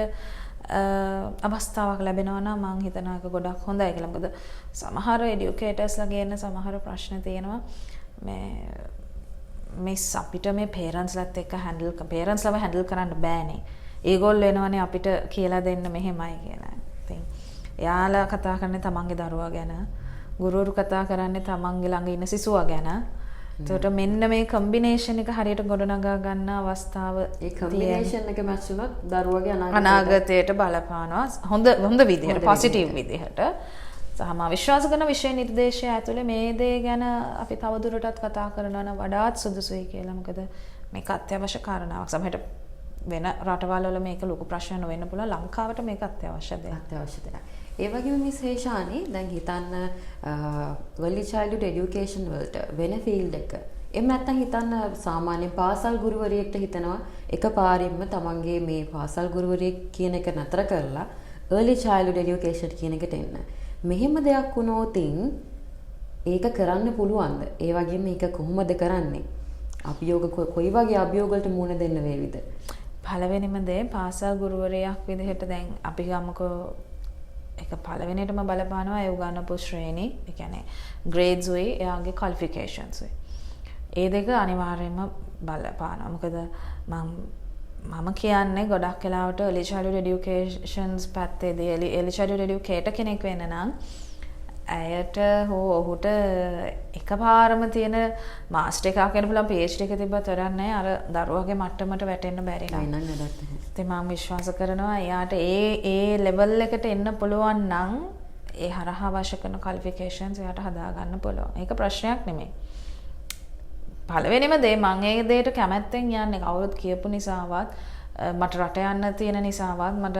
අවස්ථාවක් ලැබෙනවා නම් මං හිතනවා ඒක ගොඩක් හොඳයි කියලා. මොකද සමහර එඩියුකේටර්ස්ලා කියන සමහර ප්‍රශ්න තියෙනවා මේ මිස් අපිට මේ පේරන්ට්ස්ලත් එක්ක පේරන්ට්ස්ලව හැන්ඩල් කරන්න බෑනේ. ඒගොල්ලෝ එනවනේ අපිට කියලා දෙන්න මෙහෙමයි කියලා. ඉතින් එයාලා කතා කරන්නේ තමන්ගේ දරුවා ගැන, ගුරුවරු කතා කරන්නේ තමන්ගේ ළඟ ඉන්න සිසුවා ගැන. එතකොට මෙන්න මේ කම්බිනේෂන් එක හරියට ගොඩනගා ගන්න අවස්ථාව, ඒ කම්බිනේෂන් එක මැච් වුණොත් දරුවගේ අනාගතයට බලපානවා හොඳ විදිහට, පොසිටිව් විදිහට. සහ මම විශ්වාස කරන විෂය නිර්දේශය ඇතුලේ මේ දේ ගැන අපි තවදුරටත් කතා කරනවා නම් වඩාත් සුදුසුයි කියලා. මොකද මේක අත්‍යවශ්‍ය කාරණාවක්. සමහරවිට වෙන රටවල් වල මේක ලොකු ප්‍රශ්නයක් නොවෙන්න පුළුවන්. ලංකාවට මේක අත්‍යවශ්‍ය දෙයක්. අත්‍යවශ්‍ය දෙයක්. ඒ වගේම මිස් හේෂානි දැන් හිතන්න early childhood education වලට වෙන ෆීල්ඩ් එක, එහෙම නැත්නම් හිතන්න සාමාන්‍ය පාසල් ගුරුවරියෙක්ට හිතනවා එකපාරින්ම තමන්ගේ මේ පාසල් ගුරුවරියෙක් කියන එක නතර කරලා early childhood education කියන එකට එන්න. මෙහෙම දෙයක් වුණොතින් ඒක කරන්න පුළුවන්ද? ඒ වගේම මේක කොහොමද කරන්නේ? අභියෝග කොයි වගේ අභියෝග වලට මුහුණ දෙන්න වේවිද? පළවෙනිම දේ පාසල් ගුරුවරියක් විදිහට දැන් අපි ගමුකෝ ඒක පළවෙනියටම බලපානවා ඒ උගන්වපු ශ්‍රේණි, ඒ කියන්නේ ග්‍රේඩ්ස් උයි එයාගේ ක්වොලිෆිකේෂන්ස් උයි. ඒ දෙක අනිවාර්යයෙන්ම බලපානවා. මොකද මම කියන්නේ ගොඩක් වෙලාවට early childhood educations පැත්තේදී early childhood educator කෙනෙක් වෙන්න නම් ඇයට හෝ ඔහුට එකපාරම තියෙන මාස්ටර් එකක් වෙන්න පුළුවන්, PhD එක තිබ්බත් වැඩක් නැහැ, අර දරුවගේ මට්ටමට වැටෙන්න බැරි නම්. නෑ වැඩක් නැහැ. ඉතින් මම විශ්වාස කරනවා එයාට ඒ ඒ ලෙවල් එකට එන්න පුළුවන් නම් ඒ හරහා අවශ්‍ය කරන ක්වොලිෆිකේෂන්ස් එයාට හදා ගන්න පුළුවන්. ඒක ප්‍රශ්නයක් නෙමෙයි. පළවෙනිම දේ මං ඒ දෙයට කැමැත්තෙන් යන්නේ කවුරුත් කියපු නිසාවත්, මට රට යන්න තියෙන නිසාවත්, මට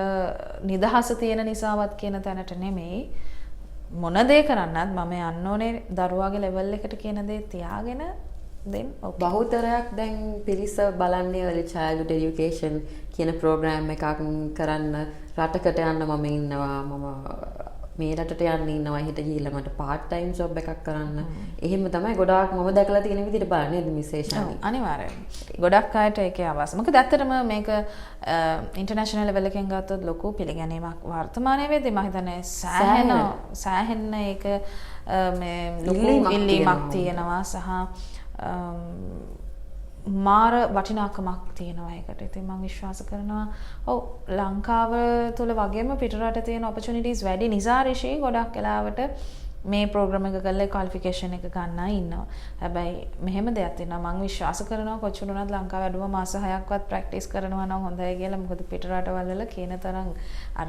නිදහස තියෙන නිසාවත් කියන තැනට නෙමෙයි. මොන දේ කරන්නත් මම යන්න ඕනේ දරුවාගේ ලෙවල් එකට කියන දේ තියාගෙන then okay. බහුතරයක් දැන් පිරිස බලන්නේ early childhood education කියන ප්‍රෝග්‍රෑම් එකක් කරන්න රටකට යන්න මම ඉන්නවා, මම මේ රටට යන්න ඉන්නවා, හිට ගිහිල්ලා මට පාර්ට් ටයිම් ජොබ් එකක් කරන්න. එහෙම තමයි ගොඩාක් මම දැකලා තියෙන විදිහට බලන්නේ නේද මිස් ඒෂානි? අනිවාර්යයෙන්. ගොඩක් අයට ඒකේ අවශ්‍ය. මොකද ඇත්තටම මේක ඉන්ටර්නැෂනල් ලෙවල් එකෙන් ගත්තොත් ලොකු පිළිගැනීමක් වර්තමානයේ වෙද්දී මම හිතන්නේ සෑහෙන ඒක මේ ලොකු ඉල්ලීමක් තියෙනවා සහ මාර වටිනාකමක් තියෙනවා ඒකට. ඉතින් මම විශ්වාස කරනවා ඔව් ලංකාව තුළ වගේම පිටරට තියෙන ඔපචුනිටිස් වැඩි නිසා රිෂි ගොඩක් වෙලාවට මේ ප්‍රෝග්‍රෑම් එක කරලා ක්වොලිෆිකේෂන් එක ගන්න අය ඉන්නවා. හැබැයි මෙහෙම දෙයක් තියෙනවා, මම විශ්වාස කරනවා කොච්චර වුණත් ලංකාවේ අඩුම මාස 6ක්වත් ප්‍රැක්ටිස් කරනවා නම් හොඳයි කියලා. මොකද පිට රටවල් වල කියන තරම් අර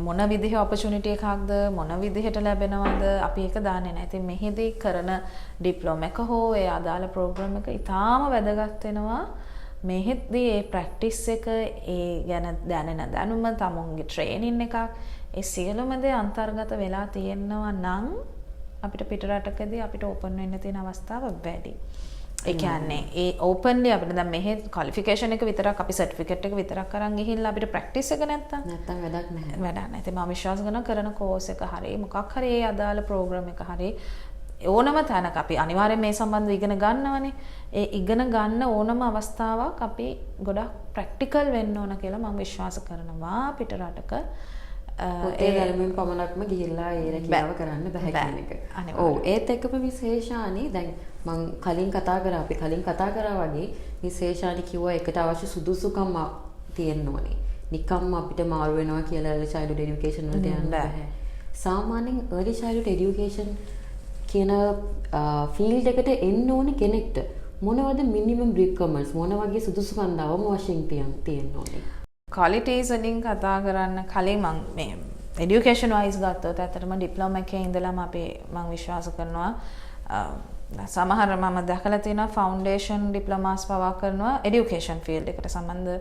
මොන විදිහේ ඔපචුනිටි එකක්ද මොන විදිහට ලැබෙනවද අපි ඒක දන්නේ නැහැ. ඉතින් මෙහෙදී කරන ඩිප්ලෝමා එක හෝ ඒ අදාළ ප්‍රෝග්‍රෑම් එක ඉතාම වැදගත් වෙනවා. මෙහෙදී ඒ ප්‍රැක්ටිස් එක, ඒ ගැන දැනෙන දැනුම, තමුන්ගේ ට්‍රේනින් එකක්, ඒ සියලුම දේ අන්තර්ගත වෙලා තියෙනවා නම් අපිට පිට රටකදී අපිට ඕපන් වෙන්න තියෙන අවස්ථාව වැඩි. ඒ කියන්නේ ඒ ඕපන්ලි අපිට දැන් මෙහෙ ක්වොලිෆිකේෂන් එක විතරක් අපි සර්ටිෆිකේට් එක විතරක් අරන් ගිහිල්ලා අපිට ප්‍රැක්ටිස් එක නැත්තම් වැඩක් නැහැ. වැඩක් නැහැ. ඉතින් මම විශ්වාස කරනවා කරන කෝස් එක හරි මොකක් හරි ඒ අදාළ ප්‍රෝග්‍රෑම් එක හරි ඕනම තැනක අපි අනිවාර්යෙන් මේ සම්බන්ධව ඉගෙන ගන්නවනේ. ඒ ඉගෙන ගන්න ඕනම අවස්ථාවක් අපි ගොඩක් ප්‍රැක්ටිකල් වෙන්න ඕන කියලා මම විශ්වාස කරනවා. පිට රටක පොතේ දැනුමින් පමණක්ම ගිහිල්ලා ඒ රැකියාව කරන්න බැහැ කියන එක. ඔව්, ඒත් එක්කම විශේෂානි දැන් මං කලින් කතා කරා, අපි කලින් කතා කරා වගේ විශේෂානි කිව්වා එකට අවශ්‍ය සුදුසුකම් තියෙන්න ඕනේ. නිකම්ම අපිට මාරු වෙනවා කියලා early childhood education වලට යන්න බැහැ. සාමාන්‍යයෙන් early childhood education කියන ෆීල්ඩ් එකට එන්න ඕනේ කෙනෙක්ට මොනවද මිනිමම් රික්වයර්මන්ට්ස්, මොන වගේ සුදුසුකම් අවම වශයෙන් තියෙන්න ඕනේ? ක්වොලිටිස් වලින් කතා කරන්න කලින් මං මේ එඩියුකේෂන් වයිස් ගත්තොත් ඇත්තටම ඩිප්ලෝමා එකේ ඉඳලම අපි මං විශ්වාස කරනවා සමහර මම දැකලා තියෙනවා ෆවුන්ඩේෂන් ඩිප්ලෝමාස් පවා කරනවා එඩියුකේෂන් ෆීල්ඩ් එකට සම්බන්ධ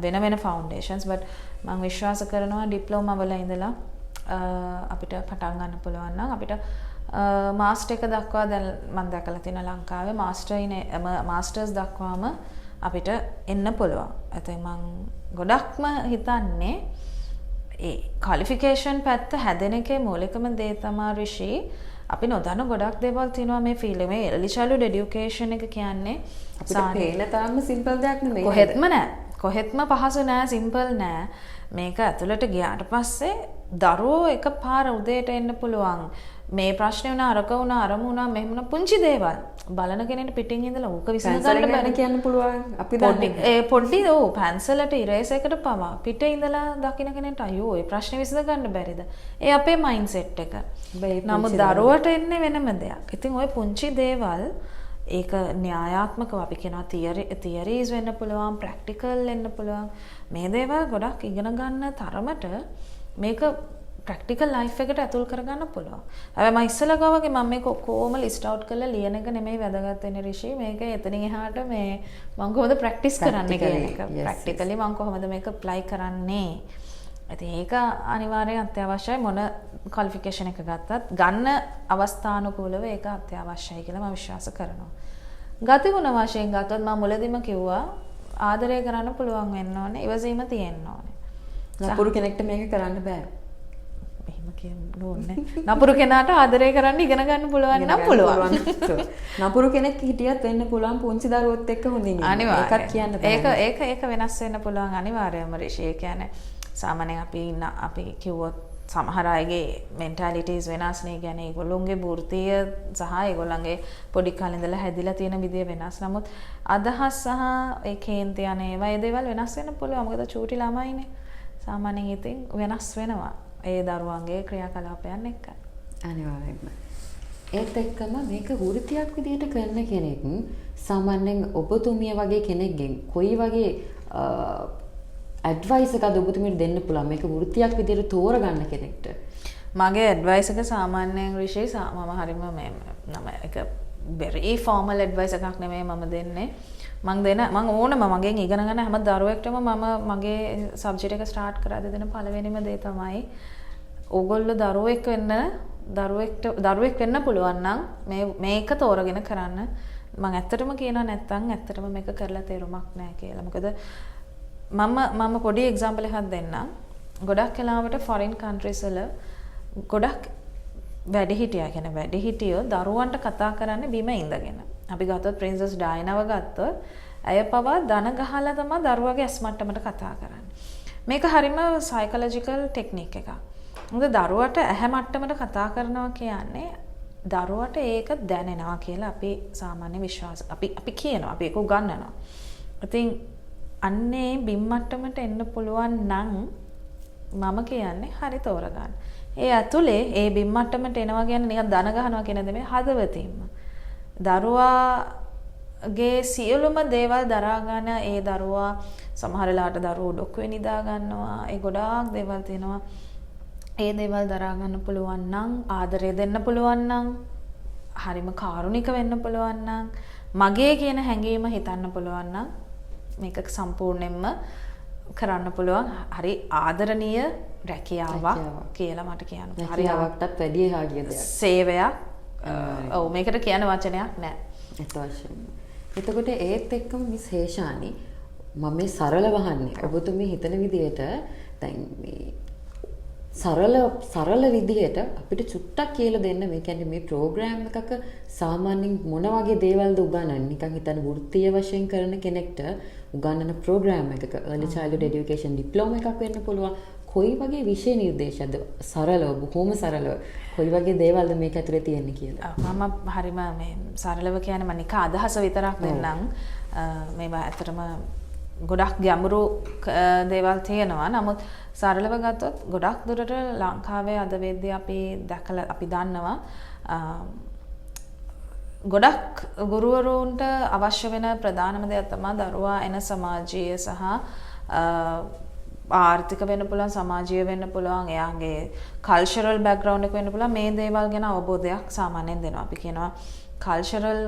වෙන වෙන ෆවුන්ඩේෂන්ස්, බට් මං විශ්වාස කරනවා ඩිප්ලෝමා වල ඉඳලා අපිට පටන් ගන්න පුළුවන් නම් අපිට මාස්ටර් එක දක්වා දැන් මං දැකලා තියෙනවා ලංකාවේ මාස්ටර්ස් දක්වාම අපිට එන්න පුළුවන්. ඉතින් මං ගොඩක්ම හිතන්නේ ඒ ක්වොලිෆිකේෂන් පැත්ත හැදෙන එකේ මූලිකම දේ තමා රිෂි අපි නොදන්න ගොඩක් දේවල් තියෙනවා මේ ෆීල්ඩ් එකේ. මේ early childhood education එක කියන්නේ අපිට පේන තරම්ම සිම්පල් දෙයක් නෙමෙයි. කොහෙත්ම නෑ. කොහෙත්ම පහසු නෑ, සිම්පල් නෑ. මේක ඇතුළට ගියාට පස්සේ දරුවෝ එකපාර උදේට එන්න පුළුවන්. මේ ප්‍රශ්නේ වුණා, අරක වුණා, අරම වුණා, මෙහෙම වුණා, පුංචි දේවල්. බලන කෙනෙක්ට පිටින් ඉඳලා ඕක විසඳ ගන්න බැරි කියන්න පුළුවන්. අපි දන්නේ ඒ පොඩි ඔව් පැන්සලට ඉරේසර් එකට පවා පිට ඉඳලා දකින්න කෙනෙක්ට අයියෝ ඒ ප්‍රශ්නේ විසඳ ගන්න බැරිද? ඒ අපේ මයින්ඩ් සෙට් එක. නමුත් දරුවට එන්නේ වෙනම දෙයක්. ඉතින් ඔය පුංචි දේවල් ඒක න්‍යායාත්මකව අපි කියනවා තියරීස් වෙන්න පුළුවන්, ප්‍රැක්ටිකල් වෙන්න පුළුවන්. මේ දේවල් ගොඩක් ඉගෙන ගන්න තරමට මේක ප්‍රැක්ටිකල් ලයිෆ් එකට ඇතුල් කරගන්න පුළුවන්. හැබැයි මම ඉස්සෙල්ලා කිව්වා වගේ මම මේක ඔක්කොම ලිස්ට් අවුට් කරලා ලියන එක නෙමෙයි වැදගත් වෙන්නේ රිෂි. මේක එතනින් එහාට මේ මම කොහොමද ප්‍රැක්ටිස් කරන්නේ කියන එක. ප්‍රැක්ටිකලි මම කොහොමද මේක ඇප්ලයි කරන්නේ. ඉතින් ඒක අනිවාර්යෙන් අත්‍යවශ්‍යයි. මොන ක්වොලිෆිකේෂන් එක ගත්තත් ගන්න අවස්ථානුකූලව ඒක අත්‍යවශ්‍යයි කියලා මම විශ්වාස කරනවා. ගතිගුණ වශයෙන් ගත්තොත් මම මුලදීම කිව්වා ආදරය කරන්න පුළුවන් වෙන්න ඕනේ, ඉවසීම තියෙන්න ඕනේ. නපුරු කෙනෙක්ට මේක කරන්න බෑ. එහෙම කියන්න ඕනේ. නපුරු කෙනාට ආදරය කරන්න ඉගෙන ගන්න පුළුවන් නම් පුළුවන්. නපුරු කෙනෙක් හිටියත් වෙන්න පුළුවන් පුංචි දරුවොත් එක්ක හොඳින් ඉන්න. ඒකත් කියන්න බෑ. ඒක ඒක වෙනස් වෙන්න පුළුවන් අනිවාර්යයෙන්ම රිෂි. ඒ කියන්නේ සාමාන්‍යයෙන් අපි ඉන්න අපි කිව්වොත් සමහර අයගේ මෙන්ටැලිටිස් වෙනස් නේ. කියන්නේ ඒගොල්ලොන්ගේ වෘත්තීය සහ ඒගොල්ලන්ගේ පොඩි කාලේ ඉඳලා හැදිලා තියෙන විදිය වෙනස්. නමුත් අදහස් සහ ඒ කේන්ති යන ඒවා ඒ දේවල් වෙනස් වෙන්න පුළුවන්. මොකද චූටි ළමයිනේ. සාමාන්‍යයෙන් ඉතින් වෙනස් වෙනවා ඒ දරුවන්ගේ ක්‍රියාකලාපයන් එක්ක. අනිවාර්යයෙන්ම. ඒත් එක්කම මේක වෘත්තියක් විදියට කරන කෙනෙක් සාමාන්‍යයෙන් ඔබතුමිය වගේ කෙනෙක්ගෙන් කොයි වගේ ඇඩ්වයිස් එකක්ද ඔබතුමියට දෙන්න පුළුවන් මේක වෘත්තියක් විදියට තෝරගන්න කෙනෙක්ට? මගේ ඇඩ්වයිස් එක සාමාන්‍යයෙන් ඍෂි, මම හරිම මේ නම එක වෙරි ෆෝමල් ඇඩ්වයිස් එකක් නෙමෙයි මම දෙන්නේ. මං දෙන මං ඕනම මගෙන් ඉගෙන ගන්න හැම දරුවෙක්ටම මම මගේ සබ්ජෙක්ට් එක ස්ටාර්ට් කරද්දී දෙන පළවෙනිම දේ තමයි ඕගොල්ලෝ දරුවෙක් වෙන්න පුළුවන් නම් මේක තෝරගෙන කරන්න. මං ඇත්තටම කියනවා නැත්තම් ඇත්තටම මේක කරලා තේරුමක් නෑ කියලා. මොකද මම පොඩි එක්සැම්පල් එකක් දෙන්නම්. ගොඩක් වෙලාවට ෆොරින් කන්ට්‍රීස් වල ගොඩක් වැඩිහිටියා කියන්නේ වැඩිහිටියෝ දරුවන්ට කතා කරන්නේ බිම ඉඳගෙන. අපි ගත්තොත් ප්‍රින්සස් ඩයනාව ගත්තොත් ඇය පවා දන ගහලා තමයි දරුවගේ ඇස් මට්ටමට කතා කරන්නේ. මේක හරිම සයිකොලොජිකල් ටෙක්නික් එකක්. මොකද දරුවට ඇහැ මට්ටමට කතා කරනවා කියන්නේ දරුවට ඒක දැනෙනවා කියලා අපි සාමාන්‍ය විශ්වාස අපි කියනවා, අපි ඒක උගන්වනවා. ඉතින් අන්නේ බිම් මට්ටමට එන්න පුළුවන් නම් මම කියන්නේ හරි තෝරගන්න. ඒ ඇතුලේ ඒ බිම් මට්ටමට එනවා කියන්නේ නිකන් දන ගහනවා කියන නෙමෙයි, හදවතින්ම. දරුවාගේ සියලුම දේවල් දරා ගන්න ඒ දරුවා සමහර වෙලාවට දරුවෝ ඔඩොක්කුවේ නිදා ගන්නවා. ඒ ගොඩාක් දේවල් තියෙනවා. ඒ දේවල් දරා ගන්න පුළුවන් නම්, ආදරය දෙන්න පුළුවන් නම්, හරිම කාරුණික වෙන්න පුළුවන් නම්, මගේ කියන හැඟීම හිතන්න පුළුවන් නම් මේක සම්පූර්ණයෙන්ම කරන්න පුළුවන්. හරි ආදරණීය රැකියාවක් කියලා මට කියන්න. රැකියාවටත් වැඩි එහා ගිය දෙයක්. සේවයක්. ඔව්, මේකට කියන වචනයක් නෑ. ඇත්ත වශයෙන්ම. එතකොට ඒත් එක්කම මිස් හේෂානි, මම මේ සරලව අහන්නේ ඔබතුමී හිතන විදියට දැන් මේ සරල විදියට අපිට චුට්ටක් කියලා දෙන්න. මේ කියන්නේ මේ ප්‍රෝග්‍රෑම් එකක සාමාන්‍යයෙන් මොන වගේ දේවල්ද උගන්වන්නේ? නිකන් හිතන්න වෘත්තීය වශයෙන් කරන කෙනෙක්ට උගන්වන ප්‍රෝග්‍රෑම් එකක early childhood education diploma එකක් වෙන්න පුළුවන්. කොයි වගේ විෂය නිර්දේශයක්ද සරලව, බොහොම සරලව කොයි වගේ දේවල්ද මේක ඇතුලේ තියෙන්නේ කියලා? මම හරිම මේ සරලව කියන්නේ මම නිකන් අදහස විතරක් දෙන්නම්. මේවා ඇත්තටම ගොඩක් ගැඹුරු දේවල් තියෙනවා. නමුත් සරලව ගත්තොත් ගොඩක් දුරට ලංකාවේ අද වෙද්දී අපි දැකලා අපි දන්නවා ගොඩක් ගුරුවරුන්ට අවශ්‍ය වෙන ප්‍රධානම දෙයක් තමයි දරුවා එන සමාජීය සහ ආර්ථික වෙන්න පුළුවන්, සමාජීය වෙන්න පුළුවන්, එයාගේ කල්චරල් බැක්ග්‍රවුන්ඩ් එක වෙන්න පුළුවන්. මේ දේවල් ගැන අවබෝධයක් සාමාන්‍යයෙන් දෙනවා. අපි කියනවා කල්චරල්,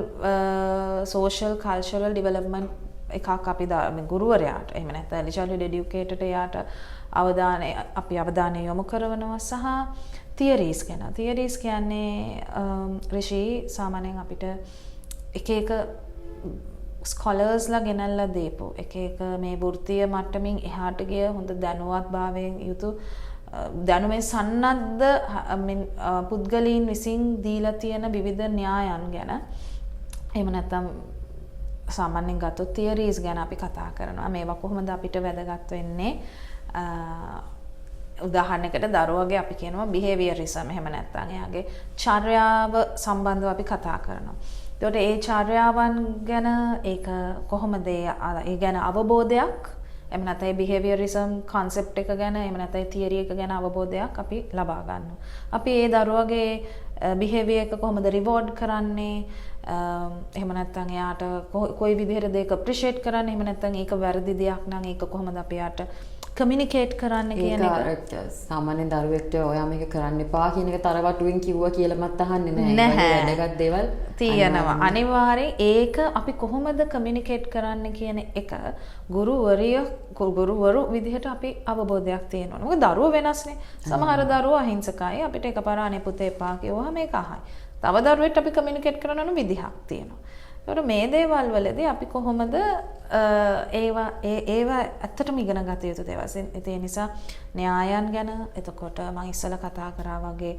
සෝෂල් කල්චරල් ඩෙවලොප්මන්ට් එකක් අපි මේ ගුරුවරයාට, එහෙම නැත්නම් early childhood educator එයාට අපි අවධානය යොමු කරනවා. සහ තියරීස් ගැන. තියරීස් කියන්නේ ඍෂි සාමාන්‍යයෙන් අපිට එක එක ස්කොලර්ස්ලා ගෙනල්ලා දීපු එක එක මේ වෘත්තීය මට්ටමින් එහාට ගිය හොඳ දැනුවත් භාවයෙන් යුතු දැනුමෙන් සන්නද්ධ පුද්ගලීන් විසින් දීලා තියෙන විවිධ න්‍යායන් ගැන, එහෙම නැත්නම් සාමාන්‍යයෙන් ගත්තොත් තියරීස් ගැන අපි කතා කරනවා. මේවා කොහොමද අපිට වැදගත් වෙන්නේ? උදාහරණයකට දරුවගේ අපි කියනවා බිහේවියරිසම්, එහෙම නැත්නම් එයාගේ චර්යාව සම්බන්ධව අපි කතා කරනවා. එතකොට ඒ චර්යාවන් ගැන ඒක කොහොමද ඒ ගැන අවබෝධයක්, එහෙම නැත්නම් ඒ බිහේවියරිසම් කන්සෙප්ට් එක ගැන, එහෙම නැත්නම් ඒ තියරි එක ගැන අවබෝධයක් අපි ලබා ගන්නවා. අපි ඒ දරුවගේ බිහේවියර් එක කොහොමද රිවෝඩ් කරන්නේ, එහෙම නැත්නම් එයාට කොයි විදිහටද ඒක ඇප්‍රීෂিয়েට් කරන්නේ, එහෙම නැත්නම් ඒක වැරදි දෙයක් නම් ඒක කොහොමද අපි එයාට කමියුනිකේට් කරන්න කියන එක. සාමාන්‍ය දරුවෙක්ට ඔයා මේක කරන්න එපා කියන එක තරවටුවෙන් කිව්වා කියලාමත් අහන්නේ නෑ. ඒ වගේ වැදගත් දේවල් තියෙනවා. අනිවාර්යෙන් ඒක අපි කොහොමද කමියුනිකේට් කරන්න කියන එක ගුරුවරු විදිහට අපි අවබෝධයක් තියෙනවා. මොකද දරුවෝ වෙනස්නේ. සමහර දරුවෝ අහිංසකයි. අපිට එකපාර අනේ පුතේ එපා කිව්වහම ඒක අහයි. තව දරුවෙක්ට අපි කමියුනිකේට් කරන්න ඕන විදිහක් තියෙනවා. ඒතකොට මේ දේවල් වලදී අපි කොහොමද ඒවා ඇත්තටම ඉගෙන ගත යුතු දේවල්. ඒ නිසා න්‍යායන් ගැන, එතකොට මම ඉස්සෙල්ලා කතා කරා වගේ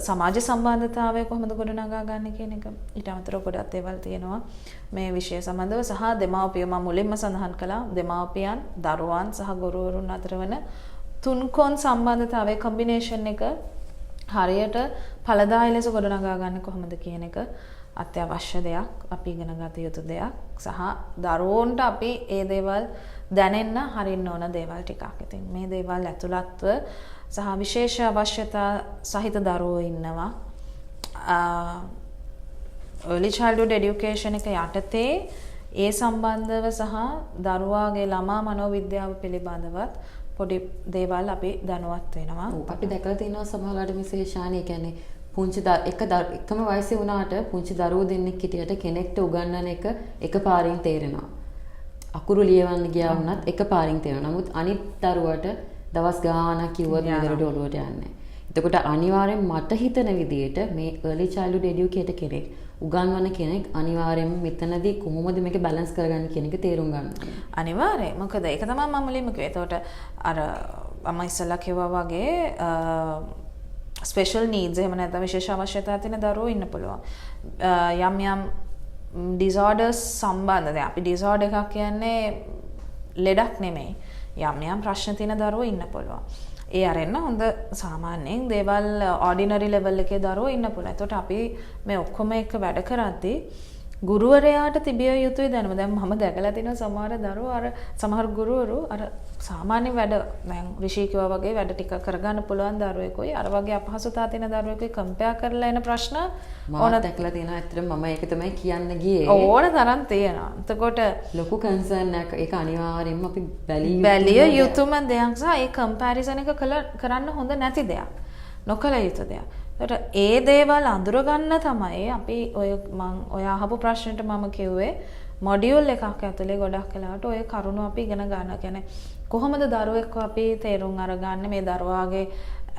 සමාජ සම්බන්ධතාවය කොහොමද ගොඩනගා ගන්න කියන එක. ඊට අමතරව ගොඩක් දේවල් තියෙනවා මේ විෂය සම්බන්ධව. සහ දෙමාපියෝ, මම මුලින්ම සඳහන් කළා, දෙමාපියන්, දරුවන් සහ ගුරුවරුන් අතර වන තුන්කොන් සම්බන්ධතාවයේ කොම්බිනේෂන් එක හරියට ඵලදායී ලෙස ගොඩනගා ගන්න කොහොමද කියන එක අත්‍යවශ්‍ය දෙයක්, අපි ඉගෙන ගත යුතු දෙයක් සහ දරුවන්ට අපි ඒ දේවල් දැනෙන්න හරින්න ඕන දේවල් ටිකක්. ඉතින් මේ දේවල් ඇතුළත්ව සහ විශේෂ අවශ්‍යතා සහිත දරුවෝ ඉන්නවා. Early childhood education එක යටතේ ඒ සම්බන්ධව සහ දරුවාගේ ළමා මනෝවිද්‍යාව පිළිබඳවත් පොඩි දේවල් අපි දැනුවත් වෙනවා. ඔව්, අපි දැකලා තියෙනවා සමහරවිට මිස් හේෂානි, ඒ කියන්නේ පුංචි එකම වයසේ වුණාට පුංචි දරුවෝ දෙන්නෙක් හිටියට කෙනෙක්ට උගන්වන එක එකපාරින් තේරෙනවා. අකුරු ලියවන්න ගියා වුණත් එකපාරින් තේරෙනවා. නමුත් අනිත් දරුවට දවස් ගාණක් කිව්වත් මේ දරුවට ඔළුවට යන්නේ නැහැ. එතකොට අනිවාර්යෙන් මට හිතන විදියට මේ early childhood educator කෙනෙක්, උගන්වන කෙනෙක් අනිවාර්යෙන්ම මෙතනදී කොහොමද මේක බැලන්ස් කරගන්නේ කියන එක තේරුම් ගන්න ඕනේ. අනිවාර්යයෙන්. මොකද ඒක තමයි මම මුලින්ම කිව්වේ. එතකොට අර මම ඉස්සෙල්ලා කිව්වා වගේ ස්පෙෂල් නීඩ්ස් එහෙම නැත්නම් විශේෂ අවශ්‍යතා තියෙන දරුවෝ ඉන්න පුළුවන්. යම් යම් ඩිසෝඩර්ස් සම්බන්ධ. දැන් අපි ඩිසෝඩර් එකක් කියන්නේ ලෙඩක් නෙමෙයි. යම් යම් ප්‍රශ්න තියෙන දරුවෝ ඉන්න පුළුවන්. ඒ අරෙන්න හොඳ සාමාන්‍යයෙන් දේවල් ඕඩිනරි ලෙවල් එකේ දරුවෝ ඉන්න පුළුවන්. එතකොට අපි මේ ඔක්කොම එක වැඩ කරද්දී ගුරුවරයාට තිබිය යුතුයි දැනුම. දැන් මම දැකලා තියෙනවා සමහර දරුවෝ අර සමහර ගුරුවරු අර සාමාන්‍ය වැඩ දැන් රිෂි කිව්වා වගේ වැඩ ටික කරගන්න පුළුවන් දරුවෙකුයි අර වගේ අපහසුතා තියෙන දරුවෙකුයි කම්පෙයාර් කරලා එන ප්‍රශ්න මම දැකලා තියෙනවා. ඇත්තටම මම ඒක තමයි කියන්න ගියේ. ඕන තරම් තියෙනවා. එතකොට ලොකු කන්සර්න් එකක්. ඒක අනිවාර්යයෙන්ම අපි බැලිය යුතුම දෙයක් සහ ඒ කම්පැරිසන් එක කරන්න හොඳ නැති දෙයක්. නොකළ යුතු දෙයක්. එතකොට ඒ දේවල් අඳුරගන්න තමයි අපි ඔය මං ඔය අහපු ප්‍රශ්නෙට මම කිව්වේ මොඩියුල් එකක් ඇතුලේ ගොඩක් වෙලාවට ඔය කරුණු අපි ඉගෙන ගන්න. කියන්නේ කොහොමද දරුවෙක්ව අපි තේරුම් අරගන්නේ මේ දරුවාගේ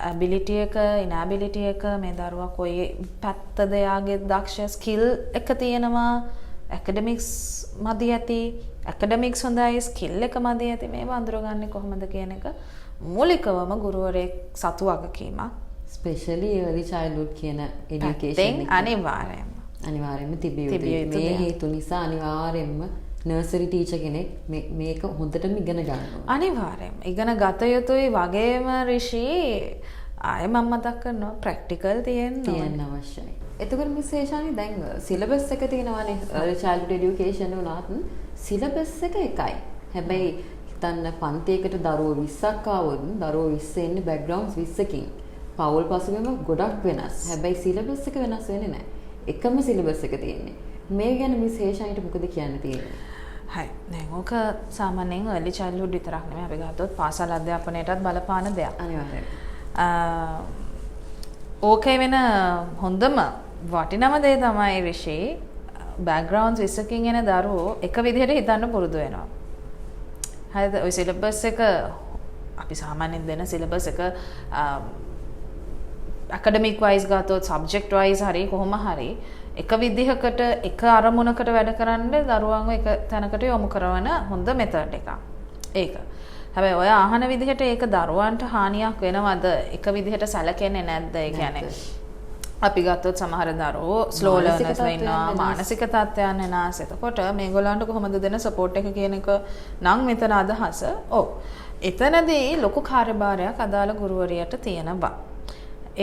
ඇබිලිටි එක, ඉනැබිලිටි එක, මේ දරුවා කොයි පැත්තද එයාගේ දක්ෂ ස්කිල් එක තියෙනවා, ඇකඩමික්ස් මදි ඇති, ඇකඩමික්ස් හොඳයි, ස්කිල් එක මදි ඇති, මේවා අඳුරගන්නේ කොහොමද කියන එක මූලිකවම ගුරුවරයෙක් සතු වගකීමක්. ස්පෙෂලි අර්ලි චයිල්ඩ්හුඩ් කියන එඩියුකේෂන් පැත්තෙන් එක. අනිවාර්යයෙන්ම තිබිය තිබිය යුතුයි. යුතු මේ දෙයක්. හේතු නිසා අනිවාර්යයෙන්ම නර්සරි ටීචර් කෙනෙක් මේක හොඳටම ඉගෙන ගන්න ඕනේ. අනිවාර්යයෙන්ම ඉගෙන ගත යුතුයි වගේම රිෂි ආයෙ මම මතක් කරනවා ප්‍රැක්ටිකල් තියෙන්න ඕනේ. තියෙන්න අවශ්‍යයි. එතකොට මිස් හේෂානි දැන් සිලබස් එක තියෙනවානේ අර්ලි චයිල්ඩ්හුඩ් එඩියුකේෂන් වුණත් සිලබස් එක එකයි. හැබැයි හිතන්න පන්තියකට දරුවෝ 20ක් ආවොත් දරුවෝ 20 එන්නේ බැක්ග්‍රවුන්ඩ්ස් 20කින්. පවුල් පසුබිම ගොඩක් වෙනස්. හැබැයි සිලබස් එක වෙනස් වෙන්නේ නැහැ. එකම සිලබස් එක තියෙන්නේ. මේ ගැන මිස් හේෂානිට මොකද කියන්න තියෙන්නේ? හරි. දැන් ඕක සාමාන්‍යයෙන් අර්ලි චයිල්ඩ්හුඩ් විතරක් නෙමෙයි අපි ගත්තොත් පාසල් අධ්‍යාපනයටත් බලපාන දෙයක්. අනිවාර්යයෙන්. ඕකේ වෙන හොඳම වටිනම දේ තමයි රිෂි බැක්ග්‍රවුන්ඩ්ස් 20කින් එන දරුවෝ එක විදිහට හිතන්න පුරුදු වෙනවා. හරිද? ඔය සිලබස් එක අපි සාමාන්‍යයෙන් දෙන සිලබස් එක ඇකඩමික් වයිස් ගත්තොත් සබ්ජෙක්ට් වයිස් හරි කොහොම හරි එක විදිහකට එක අරමුණකට වැඩ කරන්න දරුවන්ව එක තැනකට යොමු කරන හොඳ මෙතඩ් එකක්. ඒක. හැබැයි ඔය අහන විදිහට ඒක දරුවන්ට හානියක් වෙනවද? එක විදිහට සැලකෙන්නේ නැද්ද? ඒ කියන්නේ අපි ගත්තොත් සමහර දරුවෝ ස්ලෝ මානසික ලර්නර්ස් තත්ත්වයන් ඉන්නවා, වෙනස්. මානසික තත්ත්වයන් වෙනස්. එතකොට මේගොල්ලන්ට කොහොමද දෙන සපෝට් එක කියන එක නම් මෙතන අදහස. ඔව්. එතනදී ලොකු කාර්යභාරයක් අදාළ ගුරුවරියට තියෙනවා.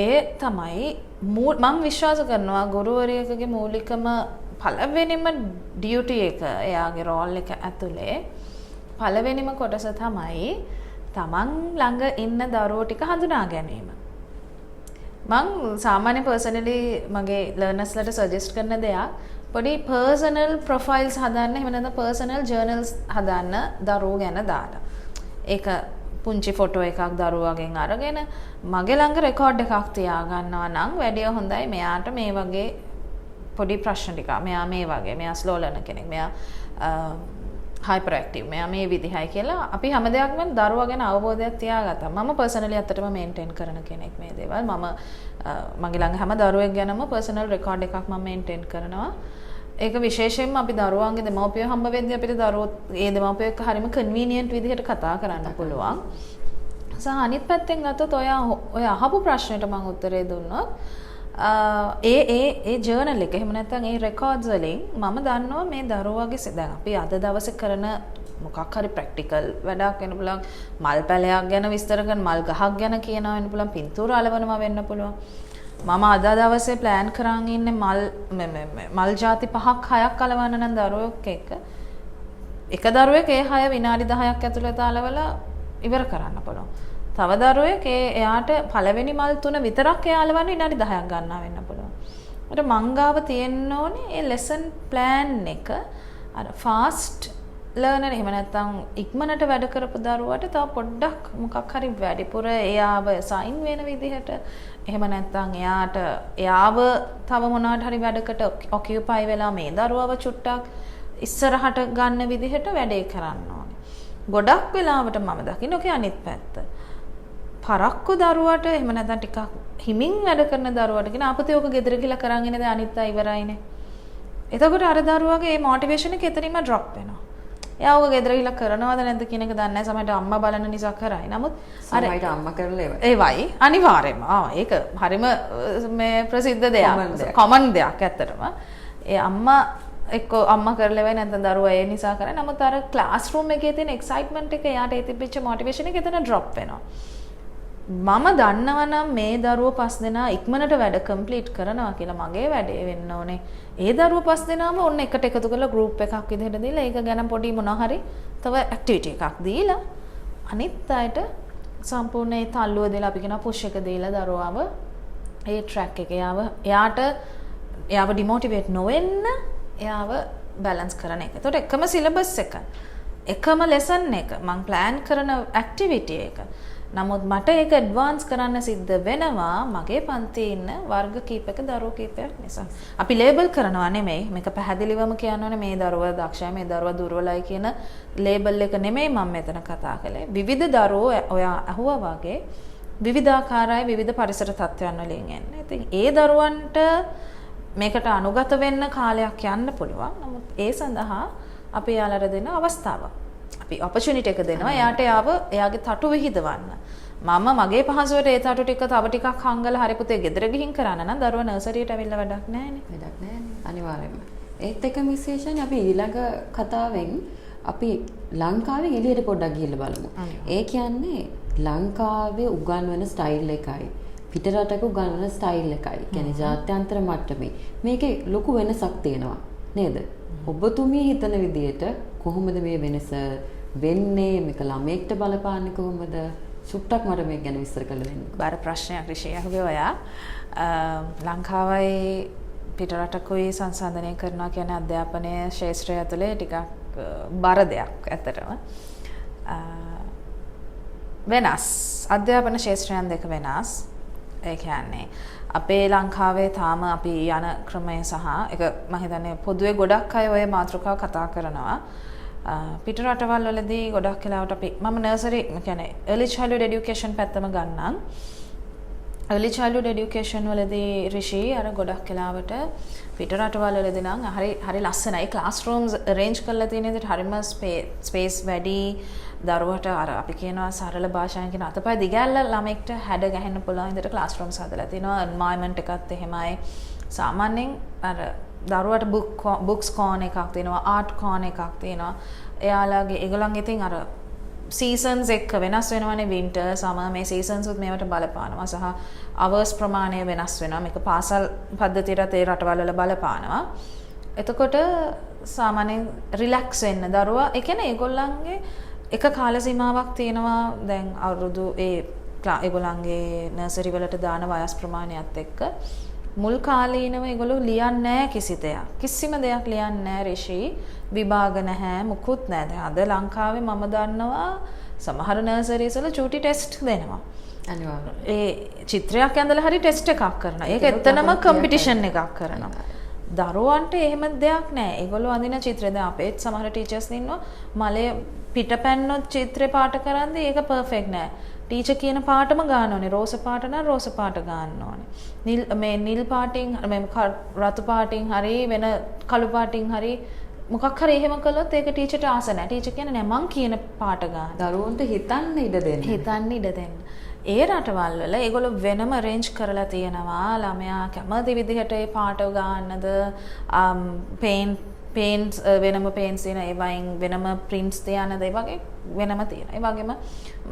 ඒ තමයි මම විශ්වාස කරනවා ගුරුවරියකගේ මූලිකම පළවෙනිම ඩියුටි එක, එයාගේ රෝල් එක ඇතුලේ පළවෙනිම කොටස තමයි තමන් ළඟ ඉන්න දරුවෝ ටික හඳුනා ගැනීම. මං සාමාන්‍ය පර්සනලි මගේ ලර්නර්ස්ලට සජෙස්ට් කරන දෙයක් පොඩි පර්සනල් ප්‍රොෆයිල්ස් හදන්න, එහෙම නැත්නම් පර්සනල් ජර්නල්ස් හදන්න දරුවෝ ගැන දාලා. ඒක පුංචි ෆොටෝ එකක් දරුවගෙන් අරගෙන මගේ ළඟ රෙකෝඩ් එකක් තියාගන්නවා නම් වැඩිය හොඳයි. මෙයාට මේ වගේ පොඩි ප්‍රශ්න ටිකක්, මෙයා මේ වගේ, මෙයා ස්ලෝ ලර්නර් කෙනෙක්, මෙයා හයිපර් ඇක්ටිව්, මෙයා මේ විදිහයි කියලා අපි හැම දෙයක්ම දරුවා ගැන අවබෝධයක් තියාගත්තා. මම පර්සනලි ඇත්තටම මේන්ටේන් කරන කෙනෙක් මේ දේවල්. මගේ ළඟ හැම දරුවෙක් ගැනම පර්සනල් රෙකෝඩ් එකක් මම මේන්ටේන් කරනවා. ඒක විශේෂයෙන්ම අපි දරුවන්ගේ දෙමව්පියෝ හම්බ වෙද්දී අපිට දරුවෝ ඒ දෙමව්පියෝ එක්ක හරිම කන්වීනියන්ට් විදිහට කතා කරන්න පුළුවන්. සහ අනිත් පැත්තෙන් ගත්තොත් ඔය අහපු ප්‍රශ්නෙට මම උත්තරේ දුන්නොත්, ඒ ඒ ඒ ජර්නල් එක එහෙම නැත්නම් ඒ රෙකෝඩ්ස් වලින් මම දන්නවා මේ දරුවගේ දැන් අපි අද දවසේ කරන මොකක් හරි ප්‍රැක්ටිකල් වැඩක් වෙන්න පුළුවන්, මල් පැලයක් ගැන විස්තර කරන, මල් ගහක් ගැන කියනවා වෙන්න පුළුවන්, පින්තූර අලවනවා වෙන්න පුළුවන්. මම අද දවසේ ප්ලෑන් කරන් ඉන්නේ මල් මල් ජාති 5ක් 6ක් අලවන්න නම් දරුවෙක් එක්ක එක දරුවෙක් ඒ 6 විනාඩි 10ක් ඇතුළත අලවලා ඉවර කරන්න පුළුවන්. තව දරුවෙක් ඒ එයාට පළවෙනි මල් තුන විතරක් එයා අලවන්න විනාඩි 10ක් ගන්නා වෙන්න පුළුවන්. ඒකට මං ගාව තියෙන්න ඕනේ ඒ ලෙසන් ප්ලෑන් එක අර ෆාස්ට් ලර්නර් එහෙම නැත්නම් ඉක්මනට වැඩ කරපු දරුවට තව පොඩ්ඩක් මොකක් හරි වැඩිපුර එයාව සයින් වෙන විදිහට, එහෙම නැත්නම් එයාට එයාව තව මොනවාට හරි වැඩකට ඔකියුපයි වෙලා මේ දරුවව චුට්ටක් ඉස්සරහට ගන්න විදිහට වැඩේ කරන්න ඕනේ. ගොඩක් වෙලාවට මම දකින්නේ ඔකේ අනිත් පැත්ත. පරක්කු දරුවට එහෙම නැත්නම් ටිකක් හිමින් වැඩ කරන දරුවට කියන අපතේ ඔක ගෙදර ගිහලා කරන් ඉන්නේ දැන් අනිත් අය ඉවරයිනේ. එතකොට අර දරුවගේ මේ මොටිවේෂන් එක එතනින්ම ඩ්‍රොප් වෙනවා. එයා ඔක ගෙදර ගිහලා කරනවද නැද්ද කියන එක දන්නේ නැහැ. සමහරවිට අම්මා බලන නිසා කරයි. නමුත් අර සමහරවිට අම්මා කරලා ඒවයි. ඒවයි අනිවාර්යයෙන්ම. ආ ඒක හරිම මේ ප්‍රසිද්ධ දෙයක්. කොමන් දෙයක් ඇත්තටම. ඒ අම්මා එක්ක අම්මා කරලා ඒවයි නැත්නම් දරුවා ඒ නිසා කරයි. නමුත් අර ක්ලාස් රූම් එකේ තියෙන එක්සයිට්මන්ට් එක එයාට ඒ තිබිච්ච මොටිවේෂන් එක එතන ඩ්‍රොප් වෙනවා. මම දන්නවා නම් මේ දරුවෝ පස් දෙනා ඉක්මනට වැඩ කම්ප්ලීට් කරනවා කියලා මගේ වැඩේ වෙන්න ඕනේ. ඒ දරුවෝ පස් දෙනාම ඔන්න එකට එකතු කරලා ගෲප් එකක් විදිහට දීලා ඒක ගැන පොඩි මොනවා හරි තව ඇක්ටිවිටි එකක් දීලා අනිත් අයට සම්පූර්ණ ඒ තල්ලුව දීලා අපි කියනවා පුෂ් එක දීලා දරුවාව ඒ ට්‍රැක් එක එයාව එයාට එයාව ඩිමෝටිවේට් නොවෙන්න එයාව බැලන්ස් කරන එක. එතකොට එකම සිලබස් එක, එකම ලෙසන් එක, මං ප්ලෑන් කරන ඇක්ටිවිටි එක. නමුත් මට ඒක ඇඩ්වාන්ස් කරන්න සිද්ධ වෙනවා මගේ පන්තියේ ඉන්න වර්ග කීපයක දරුවෝ කීපයක් නිසා. අපි ලේබල් කරනවා නෙමෙයි. මේක පැහැදිලිවම කියන්න ඕනේ මේ දරුවා දක්ෂයි මේ දරුවා දුර්වලයි කියන ලේබල් එක නෙමෙයි මම මෙතන කතා කළේ. විවිධ දරුවෝ ඔයා ඇහුවා වගේ විවිධාකාරයි විවිධ පරිසර තත්ත්වයන් වලින් එන්නේ. ඉතින් ඒ දරුවන්ට මේකට අනුගත වෙන්න කාලයක් යන්න පුළුවන්. නමුත් ඒ සඳහා අපි එයාලට දෙන අවස්ථාවක්. අපි ඔපචුනිටි එක දෙනවා එයාට එයාව එයාගේ තටු විහිදවන්න. මම මගේ පහසුවට ඒ තටු ටික තව ටිකක් හංගලා හරි පුතේ ගෙදර ගිහින් කරන්න නම් දරුවා නර්සරියට ඇවිල්ලා වැඩක් නෑනේ. වැඩක් නෑනේ අනිවාර්යයෙන්ම. ඒත් එක විශේෂණයි අපි ඊළඟ කතාවෙන් අපි ලංකාවෙන් එළියට පොඩ්ඩක් ගිහිල්ලා බලමු. ඒ කියන්නේ ලංකාවේ උගන්වන ස්ටයිල් එකයි පිට රටක උගන්වන ස්ටයිල් එකයි. කියන්නේ ජාත්‍යන්තර මට්ටමේ මේකේ ලොකු වෙනසක් තියෙනවා නේද? ඔබතුමිය හිතන විදියට කොහොමද මේ වෙනස වෙන්නේ? මේක ළමයෙක්ට බලපාන්නේ කොහොමද? සුට්ටක් මට මේක ගැන විස්තර කරලා දෙන්න. බාර ප්‍රශ්නයක් ඍෂි අහුවේ ඔයා. ලංකාවයි පිට රටකුයි සංසන්දනය කරනවා කියන්නේ අධ්‍යාපනය ක්ෂේත්‍රය ඇතුලේ ටිකක් බර දෙයක් ඇත්තටම. වෙනස්. අධ්‍යාපන ක්ෂේත්‍රයන් දෙක වෙනස්. ඒ කියන්නේ අපේ ලංකාවේ තාම අපි යන ක්‍රමය සහ ඒක මම හිතන්නේ පොදුවේ ගොඩක් අය ඔය මාතෘකාව කතා කරනවා. පිට රටවල් වලදී ගොඩක් වෙලාවට අපි මම නර්සරි කියන්නේ early childhood education පැත්තම ගන්නම්. early childhood education වලදී ඍෂි අර ගොඩක් වෙලාවට පිට රටවල් වලදී නම් හරි හරි ලස්සනයි. ක්ලාස් රූම්ස් අරේන්ජ් කරලා තියෙන විදිහට හරිම ස්පේස් වැඩි. දරුවට අර අපි කියනවා සරල භාෂාවෙන් කියන අතපය දිගැල්ල ළමෙක්ට හැඩ ගැහෙන්න පුළුවන් විදිහට ක්ලාස් රූම්ස් හදලා තිනවා. එන්වයරන්මන්ට් එකත් එහෙමයි. සාමාන්‍යයෙන් අර දරුවට බුක්ස් කෝනර් එකක් තියෙනවා, ආර්ට් කෝනර් එකක් තියෙනවා. එයාලගේ ඒගොල්ලන් ඉතින් අර සීසන්ස් එක්ක වෙනස් වෙනවනේ, වින්ටර් සමර් මේ සීසන්ස් උත් මේවට බලපානවා සහ අවර්ස් ප්‍රමාණය වෙනස් වෙනවා. මේක පාසල් පද්ධතියටත් ඒ රටවල් වල බලපානවා. එතකොට සාමාන්‍යයෙන් රිලැක්ස් වෙන්න දරුවා, ඒ කියන්නේ ඒගොල්ලන්ගේ එක කාල සීමාවක් තියෙනවා. දැන් අවුරුදු ඒ ඒගොල්ලන්ගේ නර්සරි වලට දාන වයස් ප්‍රමාණයත් එක්ක මුල් කාලීනව ඒගොල්ලෝ ලියන්නේ නැහැ කිසි දෙයක්. කිසිම දෙයක් ලියන්නේ නැහැ ඍෂි. විභාග නැහැ, මුකුත් නැහැ. දැන් අද ලංකාවේ මම දන්නවා සමහර නර්සරීස් වල චූටි ටෙස්ට් දෙනවා. අනිවාර්යයෙන්. ඒ චිත්‍රයක් ඇඳලා හරි ටෙස්ට් එකක් කරනවා. ඒක එතනම කම්පිටිෂන් එකක් කරනවා. දරුවන්ට එහෙම දෙයක් නැහැ. ඒගොල්ලෝ අඳින චිත්‍රය දැන් අපේත් සමහර ටීචර්ස් ඉන්නවා මලේ පිට පැන්නොත් චිත්‍රේ පාට කරන්දී ඒක පර්ෆෙක්ට් නෑ. ටීචර් කියන පාටම ගන්න ඕනේ. රෝස පාට නම් රෝස පාට ගන්න ඕනේ. නිල් මේ නිල් පාටින් මේ රතු පාටින් හරි වෙන කළු පාටින් හරි මොකක් හරි එහෙම කළොත් ඒක ටීචර්ට ආස නෑ. ටීචර් කියන්නේ නෑ මං කියන පාට ගන්න. දරුවන්ට හිතන්න ඉඩ දෙන්න. හිතන්න ඉඩ දෙන්න. ඒ රටවල් වල ඒගොල්ලෝ වෙනම අරේන්ජ් කරලා තියෙනවා ළමයා කැමති විදිහට ඒ පාට ගන්නද, පේන්ට්ස් වෙනම පේන්ට්ස් තියෙන, ඒ වයින් වෙනම ප්‍රින්ට්ස් තියන දේ වගේ වෙනම තියෙනවා. ඒ වගේම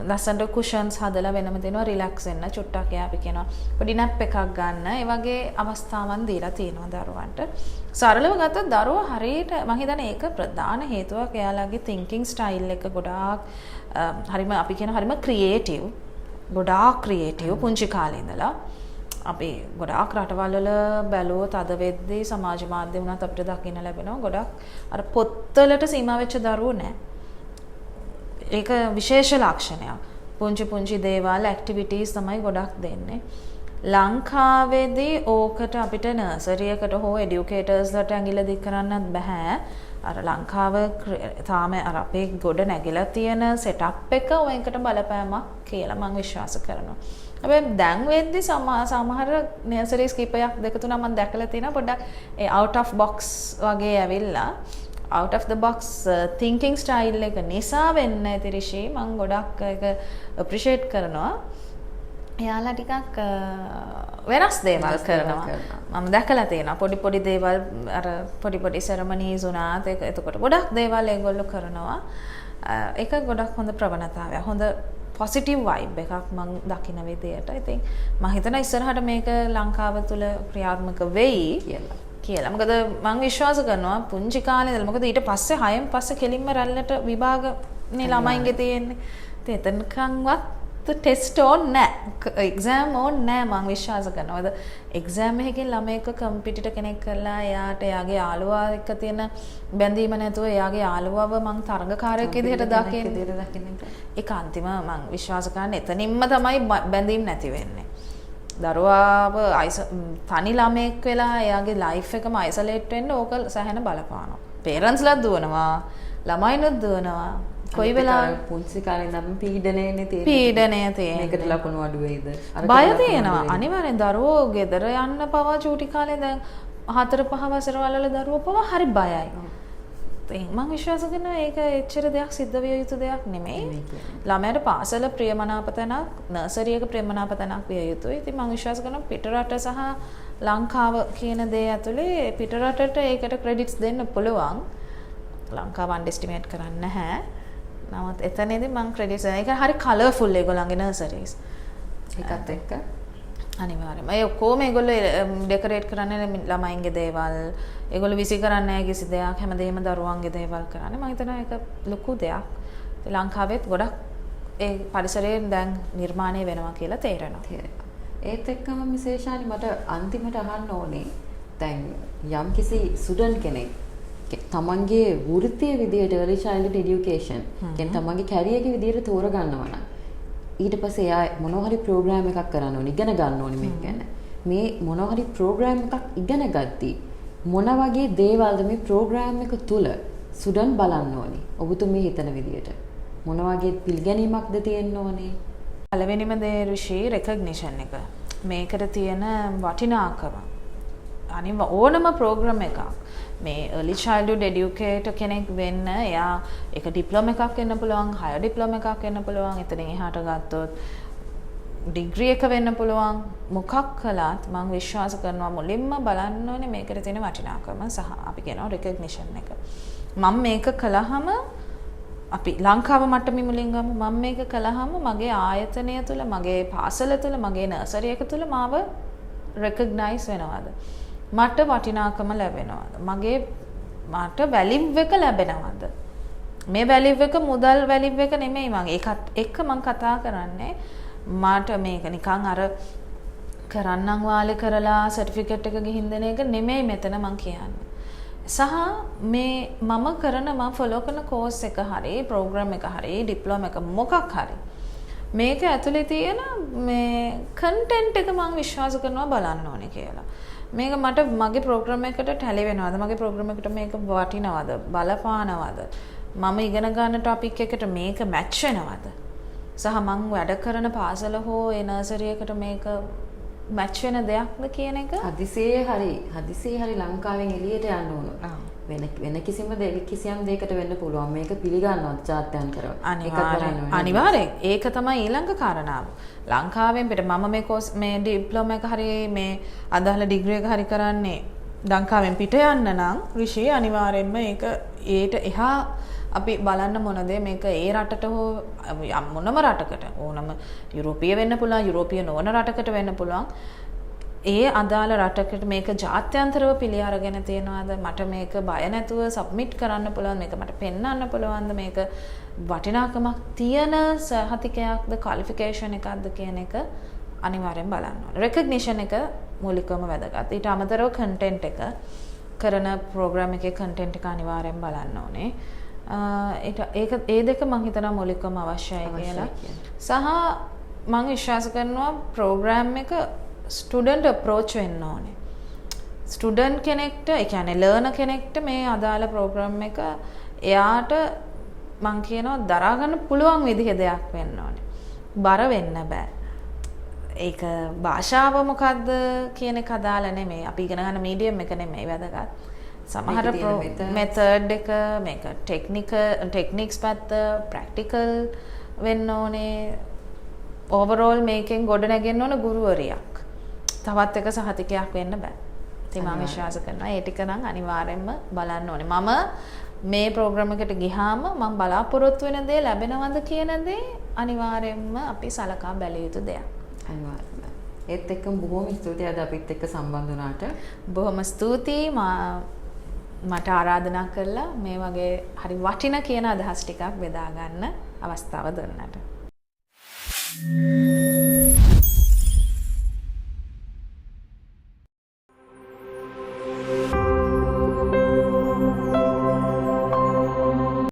ලස්සනට කුෂන්ස් හදලා වෙනම දෙනවා රිලැක්ස් වෙන්න චුට්ටක් එයා අපි කියනවා පොඩි නැප් එකක් ගන්න. ඒ වගේ අවස්ථාවන් දීලා තියෙනවා දරුවන්ට. සරලව ගත්තොත් දරුවෝ හරියට මං හිතන්නේ ඒක ප්‍රධාන හේතුවක් එයාලගේ තින්කින් ස්ටයිල් එක ගොඩාක් හරිම අපි කියන හරිම ක්‍රියේටිව්, ගොඩාක් ක්‍රියේටිව් පුංචි කාලේ ඉඳලා. අපි ගොඩාක් රටවල් වල බැලුවොත් අද වෙද්දී සමාජ මාධ්‍ය වුණත් අපිට දකින්න ලැබෙනවා ගොඩක් අර පොත්වලට සීමා වෙච්ච දරුවෝ නෑ. ඒක විශේෂ ලක්ෂණයක්. පුංචි පුංචි දේවල් ඇක්ටිවිටීස් තමයි ගොඩක් දෙන්නේ. ලංකාවේදී ඕකට අපිට නර්සරි එකට හෝ එඩියුකේටර්ස්ලට ඇඟිල්ල දික් කරන්නත් බෑ. අර ලංකාව තාම අර අපේ ගොඩ නැගිලා තියෙන සෙටප් එක ඔයකට බලපෑමක් කියලා මම විශ්වාස කරනවා. හැබැයි දැන් වෙද්දි සමහර නර්සරීස් කීපයක් දෙක තුනක් මම දැකලා තියෙනවා පොඩ්ඩක් ඒ out of box වගේ ඇවිල්ලා out of the box thinking style එක නිසා වෙන්න ඇති රිෂි මං ගොඩක් ඒක ඇප්‍රීෂিয়েට් කරනවා. එයාලා ටිකක් වෙනස් දේවල් කරනවා. මම දැකලා තියෙනවා පොඩි පොඩි දේවල් අර පොඩි පොඩි සෙරමනීස් වුණාත් ඒක එතකොට ගොඩක් දේවල් ඒගොල්ලෝ කරනවා. ඒක ගොඩක් හොඳ ප්‍රවණතාවයක්. හොඳ පොසිටිව් වයිබ් එකක් මං දකින විදියට. ඉතින් මං හිතනවා ඉස්සරහට මේක ලංකාව තුල ක්‍රියාත්මක වෙයි කියලා. මොකද මං විශ්වාස කරනවා පුංචි කාලේ ඉඳලා මොකද ඊට පස්සේ 6න් පස්සේ කෙලින්ම රැල්ලට විභාග නේ ළමයින්ගේ තියෙන්නේ. ඉතින් එතනකන්වත් ටෙස්ට් ඕන නෑ. එක්සෑම් ඕන නෑ මං විශ්වාස කරනවා. මොකද එක්සෑම් එකකින් ළමයෙක්ව කම්පිටිටර් කෙනෙක් කරලා එයාට එයාගේ යාළුවා එක්ක තියෙන බැඳීම නැතුව එයාගේ යාළුවව මං තරඟකාරයෙක් විදිහට දකින්න. ඒක අන්තිම මං විශ්වාස කරන්නේ එතනින්ම තමයි බැඳීම් නැති වෙන්නේ. දරුවාව තනි ළමයෙක් වෙලා එයාගේ ලයිෆ් එකම අයිසොලේට් වෙන්න ඕක සැහැණ බලපානවා. පේරන්ට්ස්ලාත් දුවනවා, ළමයිනුත් දුවනවා. කොයි වෙලාවෙ පුංචි කාලේ ඉඳන්ම පීඩනයනේ තියෙන්නේ. පීඩනය තියෙන්නේ. මේකට ලකුණු අඩු වෙයිද? බය තියෙනවා. අනිවාර්යෙන් දරුවෝ ගෙදර යන්න පවා චූටි කාලේ දැන් 4 5 වසරවල් වල දරුවෝ පවා හරි බයයි. ඉතින් මං විශ්වාස කරනවා ඒක එච්චර දෙයක් සිද්ධ විය යුතු දෙයක් නෙමෙයි. ළමයාට පාසල ප්‍රියමනාප තැනක්, නර්සරි එක ප්‍රියමනාප තැනක් විය යුතුයි. ඉතින් මං විශ්වාස කරනවා පිටරට සහ ලංකාව කියන දේ ඇතුලේ පිටරටට ඒකට ක්‍රෙඩිට්ස් දෙන්න පුළුවන්. ලංකාව අන්ඩර්එස්ටිමේට් කරන්න නැහැ. නමුත් එතනදී මං ක්‍රෙඩිට්ස් ඒක හරි කලර්ෆුල් ඒගොල්ලන්ගේ නර්සරීස්. ඒකත් එක්ක අනිවාර්යයෙන්ම ඒ ඔක්කොම ඒගොල්ලෝ ඩෙකරේට් කරන්නේ ළමයින්ගේ දේවල්. ඒගොල්ලෝ විසි කරන්නේ නැහැ කිසි දෙයක්. හැමදේම දරුවන්ගේ දේවල් කරන්නේ. මං හිතනවා ඒක ලොකු දෙයක්. ලංකාවෙත් ගොඩක් ඒ පරිසරයෙන් දැන් නිර්මාණය වෙනවා කියලා තේරෙනවා. තේරෙනවා. ඒත් එක්කම විශේෂානි මට අන්තිමට අහන්න ඕනේ දැන් යම් කිසි ස්ටුඩන්ට් කෙනෙක් තමන්ගේ වෘත්තිය විදියට early childhood education කියන්නේ තමන්ගේ කැරියර් එක විදියට තෝරගන්නවා නම් ඊට පස්සේ එයා මොනවා හරි ප්‍රෝග්‍රෑම් එකක් කරන්න ඕනේ, ඉගෙන ගන්න ඕනේ මේක ගැන. මේ මොනවා හරි ප්‍රෝග්‍රෑම් එකක් ඉගෙන ගද්දී මොන වගේ දේවල්ද මේ ප්‍රෝග්‍රෑම් එක තුල ස්ටුඩන්ට් බලන්න ඕනේ? ඔබතුමී හිතන විදියට මොන වගේ පිළිගැනීමක්ද තියෙන්න ඕනේ? පළවෙනිම දේ ඍෂි රෙකග්නිෂන් එක. මේකට තියෙන වටිනාකම. අනිවා ඕනම ප්‍රෝග්‍රෑම් එකක් මේ early childhood educator කෙනෙක් වෙන්න එයා ඒක ඩිප්ලෝමා එකක් වෙන්න පුළුවන්, හයර් ඩිප්ලෝමා එකක් වෙන්න පුළුවන්, එතනින් එහාට ගත්තොත් ඩිග්‍රී එක වෙන්න පුළුවන්. මොකක් කළත් මං විශ්වාස කරනවා මුලින්ම බලන්න ඕනේ මේකට තියෙන වටිනාකම සහ අපි කියනවා රෙකග්නිෂන් එක. මම මේක කළාම අපි ලංකාව මට්ටමින් මුලින් ගමු. මම මේක කළාම මගේ ආයතනය තුළ, මගේ පාසල තුළ, මගේ නර්සරි එක තුළ මාව රෙකග්නයිස් වෙනවද? මට වටිනාකම ලැබෙනවද? මට වැලිව් එක ලැබෙනවද? මේ වැලිව් එක මුදල් වැලිව් එක නෙමෙයි මං. ඒකත් එක්ක මං කතා කරන්නේ මට මේක නිකන් අර කරන්නම් වාලේ කරලා සර්ටිෆිකේට් එක ගිහින් දෙන එක නෙමෙයි මෙතන මං කියන්නේ. සහ මේ මම කරන මං ෆලෝ කරන කෝස් එක හරි ප්‍රෝග්‍රෑම් එක හරි ඩිප්ලෝමා එක මොකක් හරි මේක ඇතුලේ තියෙන මේ කන්ටෙන්ට් එක මං විශ්වාස කරනවා බලන්න ඕනේ කියලා. මේක මට මගේ ප්‍රෝග්‍රෑම් එකට ටැලි වෙනවද? මගේ ප්‍රෝග්‍රෑම් එකට මේක වටිනවද? බලපානවද? මම ඉගෙන ගන්න ටොපික් එකට මේක මැච් වෙනවද? සහ මං වැඩ කරන පාසල හෝ ඒ නර්සරි එකට මේක මැච් වෙන දෙයක්ද කියන එක හදිසියේ හරි ලංකාවෙන් එළියට යන්න ඕන. වෙන වෙන කිසිම දෙයක් කිසියම් දෙයකට වෙන්න පුළුවන්. මේක පිළිගන්නවත් ජාත්‍යන්තරව. අනිවාර්යෙන්. ඒක තමයි ඊළඟ කාරණාව. ලංකාවෙන් පිට මම මේ කෝස් මේ ඩිප්ලෝමා එක හරි මේ අදාළ ඩිග්‍රී එක හරි කරන්නේ ලංකාවෙන් පිට යන්න නම් ඍෂි අනිවාර්යෙන්ම ඒක ඒට එහා අපි බලන්න මොන දේ මේක ඒ රටට හෝ මොනම රටකට ඕනම යුරෝපීය වෙන්න පුළුවන්, යුරෝපීය නොවන රටකට වෙන්න පුළුවන්. ඒ අදාළ රටකට මේක ජාත්‍යන්තරව පිළි අරගෙන තියනවාද, මට මේක බය නැතුව සබ්මිට් කරන්න පුළුවන්, මේක මට පෙන්වන්න පුළුවන්ද, මේක වටිනාකමක් තියෙන සහතිකයක්ද ක්වොලිෆිකේෂන් එකක්ද කියන එක අනිවාර්යෙන් බලන්න ඕනේ. රෙකග්නිෂන් එක මූලිකවම වැදගත්. ඊට අමතරව කන්ටෙන්ට් එක, කරන ප්‍රෝග්‍රෑම් එකේ කන්ටෙන්ට් එක අනිවාර්යෙන් බලන්න ඕනේ. ඒක ඒ දෙක මං හිතනවා මූලිකවම අවශ්‍යයි කියලා. සහ මං විශ්වාස කරනවා ප්‍රෝග්‍රෑම් එක ස්ටුඩන්ට් අප්‍රෝච් වෙන්න ඕනේ. ස්ටුඩන්ට් කෙනෙක්ට, ඒ කියන්නේ ලර්නර් කෙනෙක්ට මේ අදාළ ප්‍රෝග්‍රෑම් එක එයාට මං කියනවා දරා ගන්න පුළුවන් විදිහ දෙයක් වෙන්න ඕනේ. බර වෙන්න බෑ. ඒක භාෂාව මොකද්ද කියන එක අදාළ නෙමෙයි. අපි ඉගෙන ගන්න මීඩියම් එක නෙමෙයි වැදගත්. සමහර මෙතඩ් එක, මේක ටෙක්නිකල් ටෙක්නික්ස් පැත්ත ප්‍රැක්ටිකල් වෙන්න ඕනේ. ඕවරෝල් මේකෙන් ගොඩ නැගෙන්න ඕන ගුරුවරියක්. තවත් එක සහතිකයක් වෙන්න බෑ. ඉතින් මම විශ්වාස කරනවා ඒ ටික නම් අනිවාර්යෙන්ම බලන්න ඕනේ. මම මේ ප්‍රෝග්‍රෑම් එකට ගිහාම මම බලාපොරොත්තු වෙන දේ ලැබෙනවද කියන දේ අනිවාර්යෙන්ම අපි සලකා බැලිය යුතු දෙයක්. අනිවාර්යෙන්ම. ඒත් එක්කම බොහොම ස්තුතියි අද අපිත් එක්ක සම්බන්ධ වුණාට. බොහොම ස්තුතියි මට ආරාධනා කරලා මේ වගේ හරි වටින කියන අදහස් ටිකක් බෙදා ගන්න අවස්ථාව දුන්නට.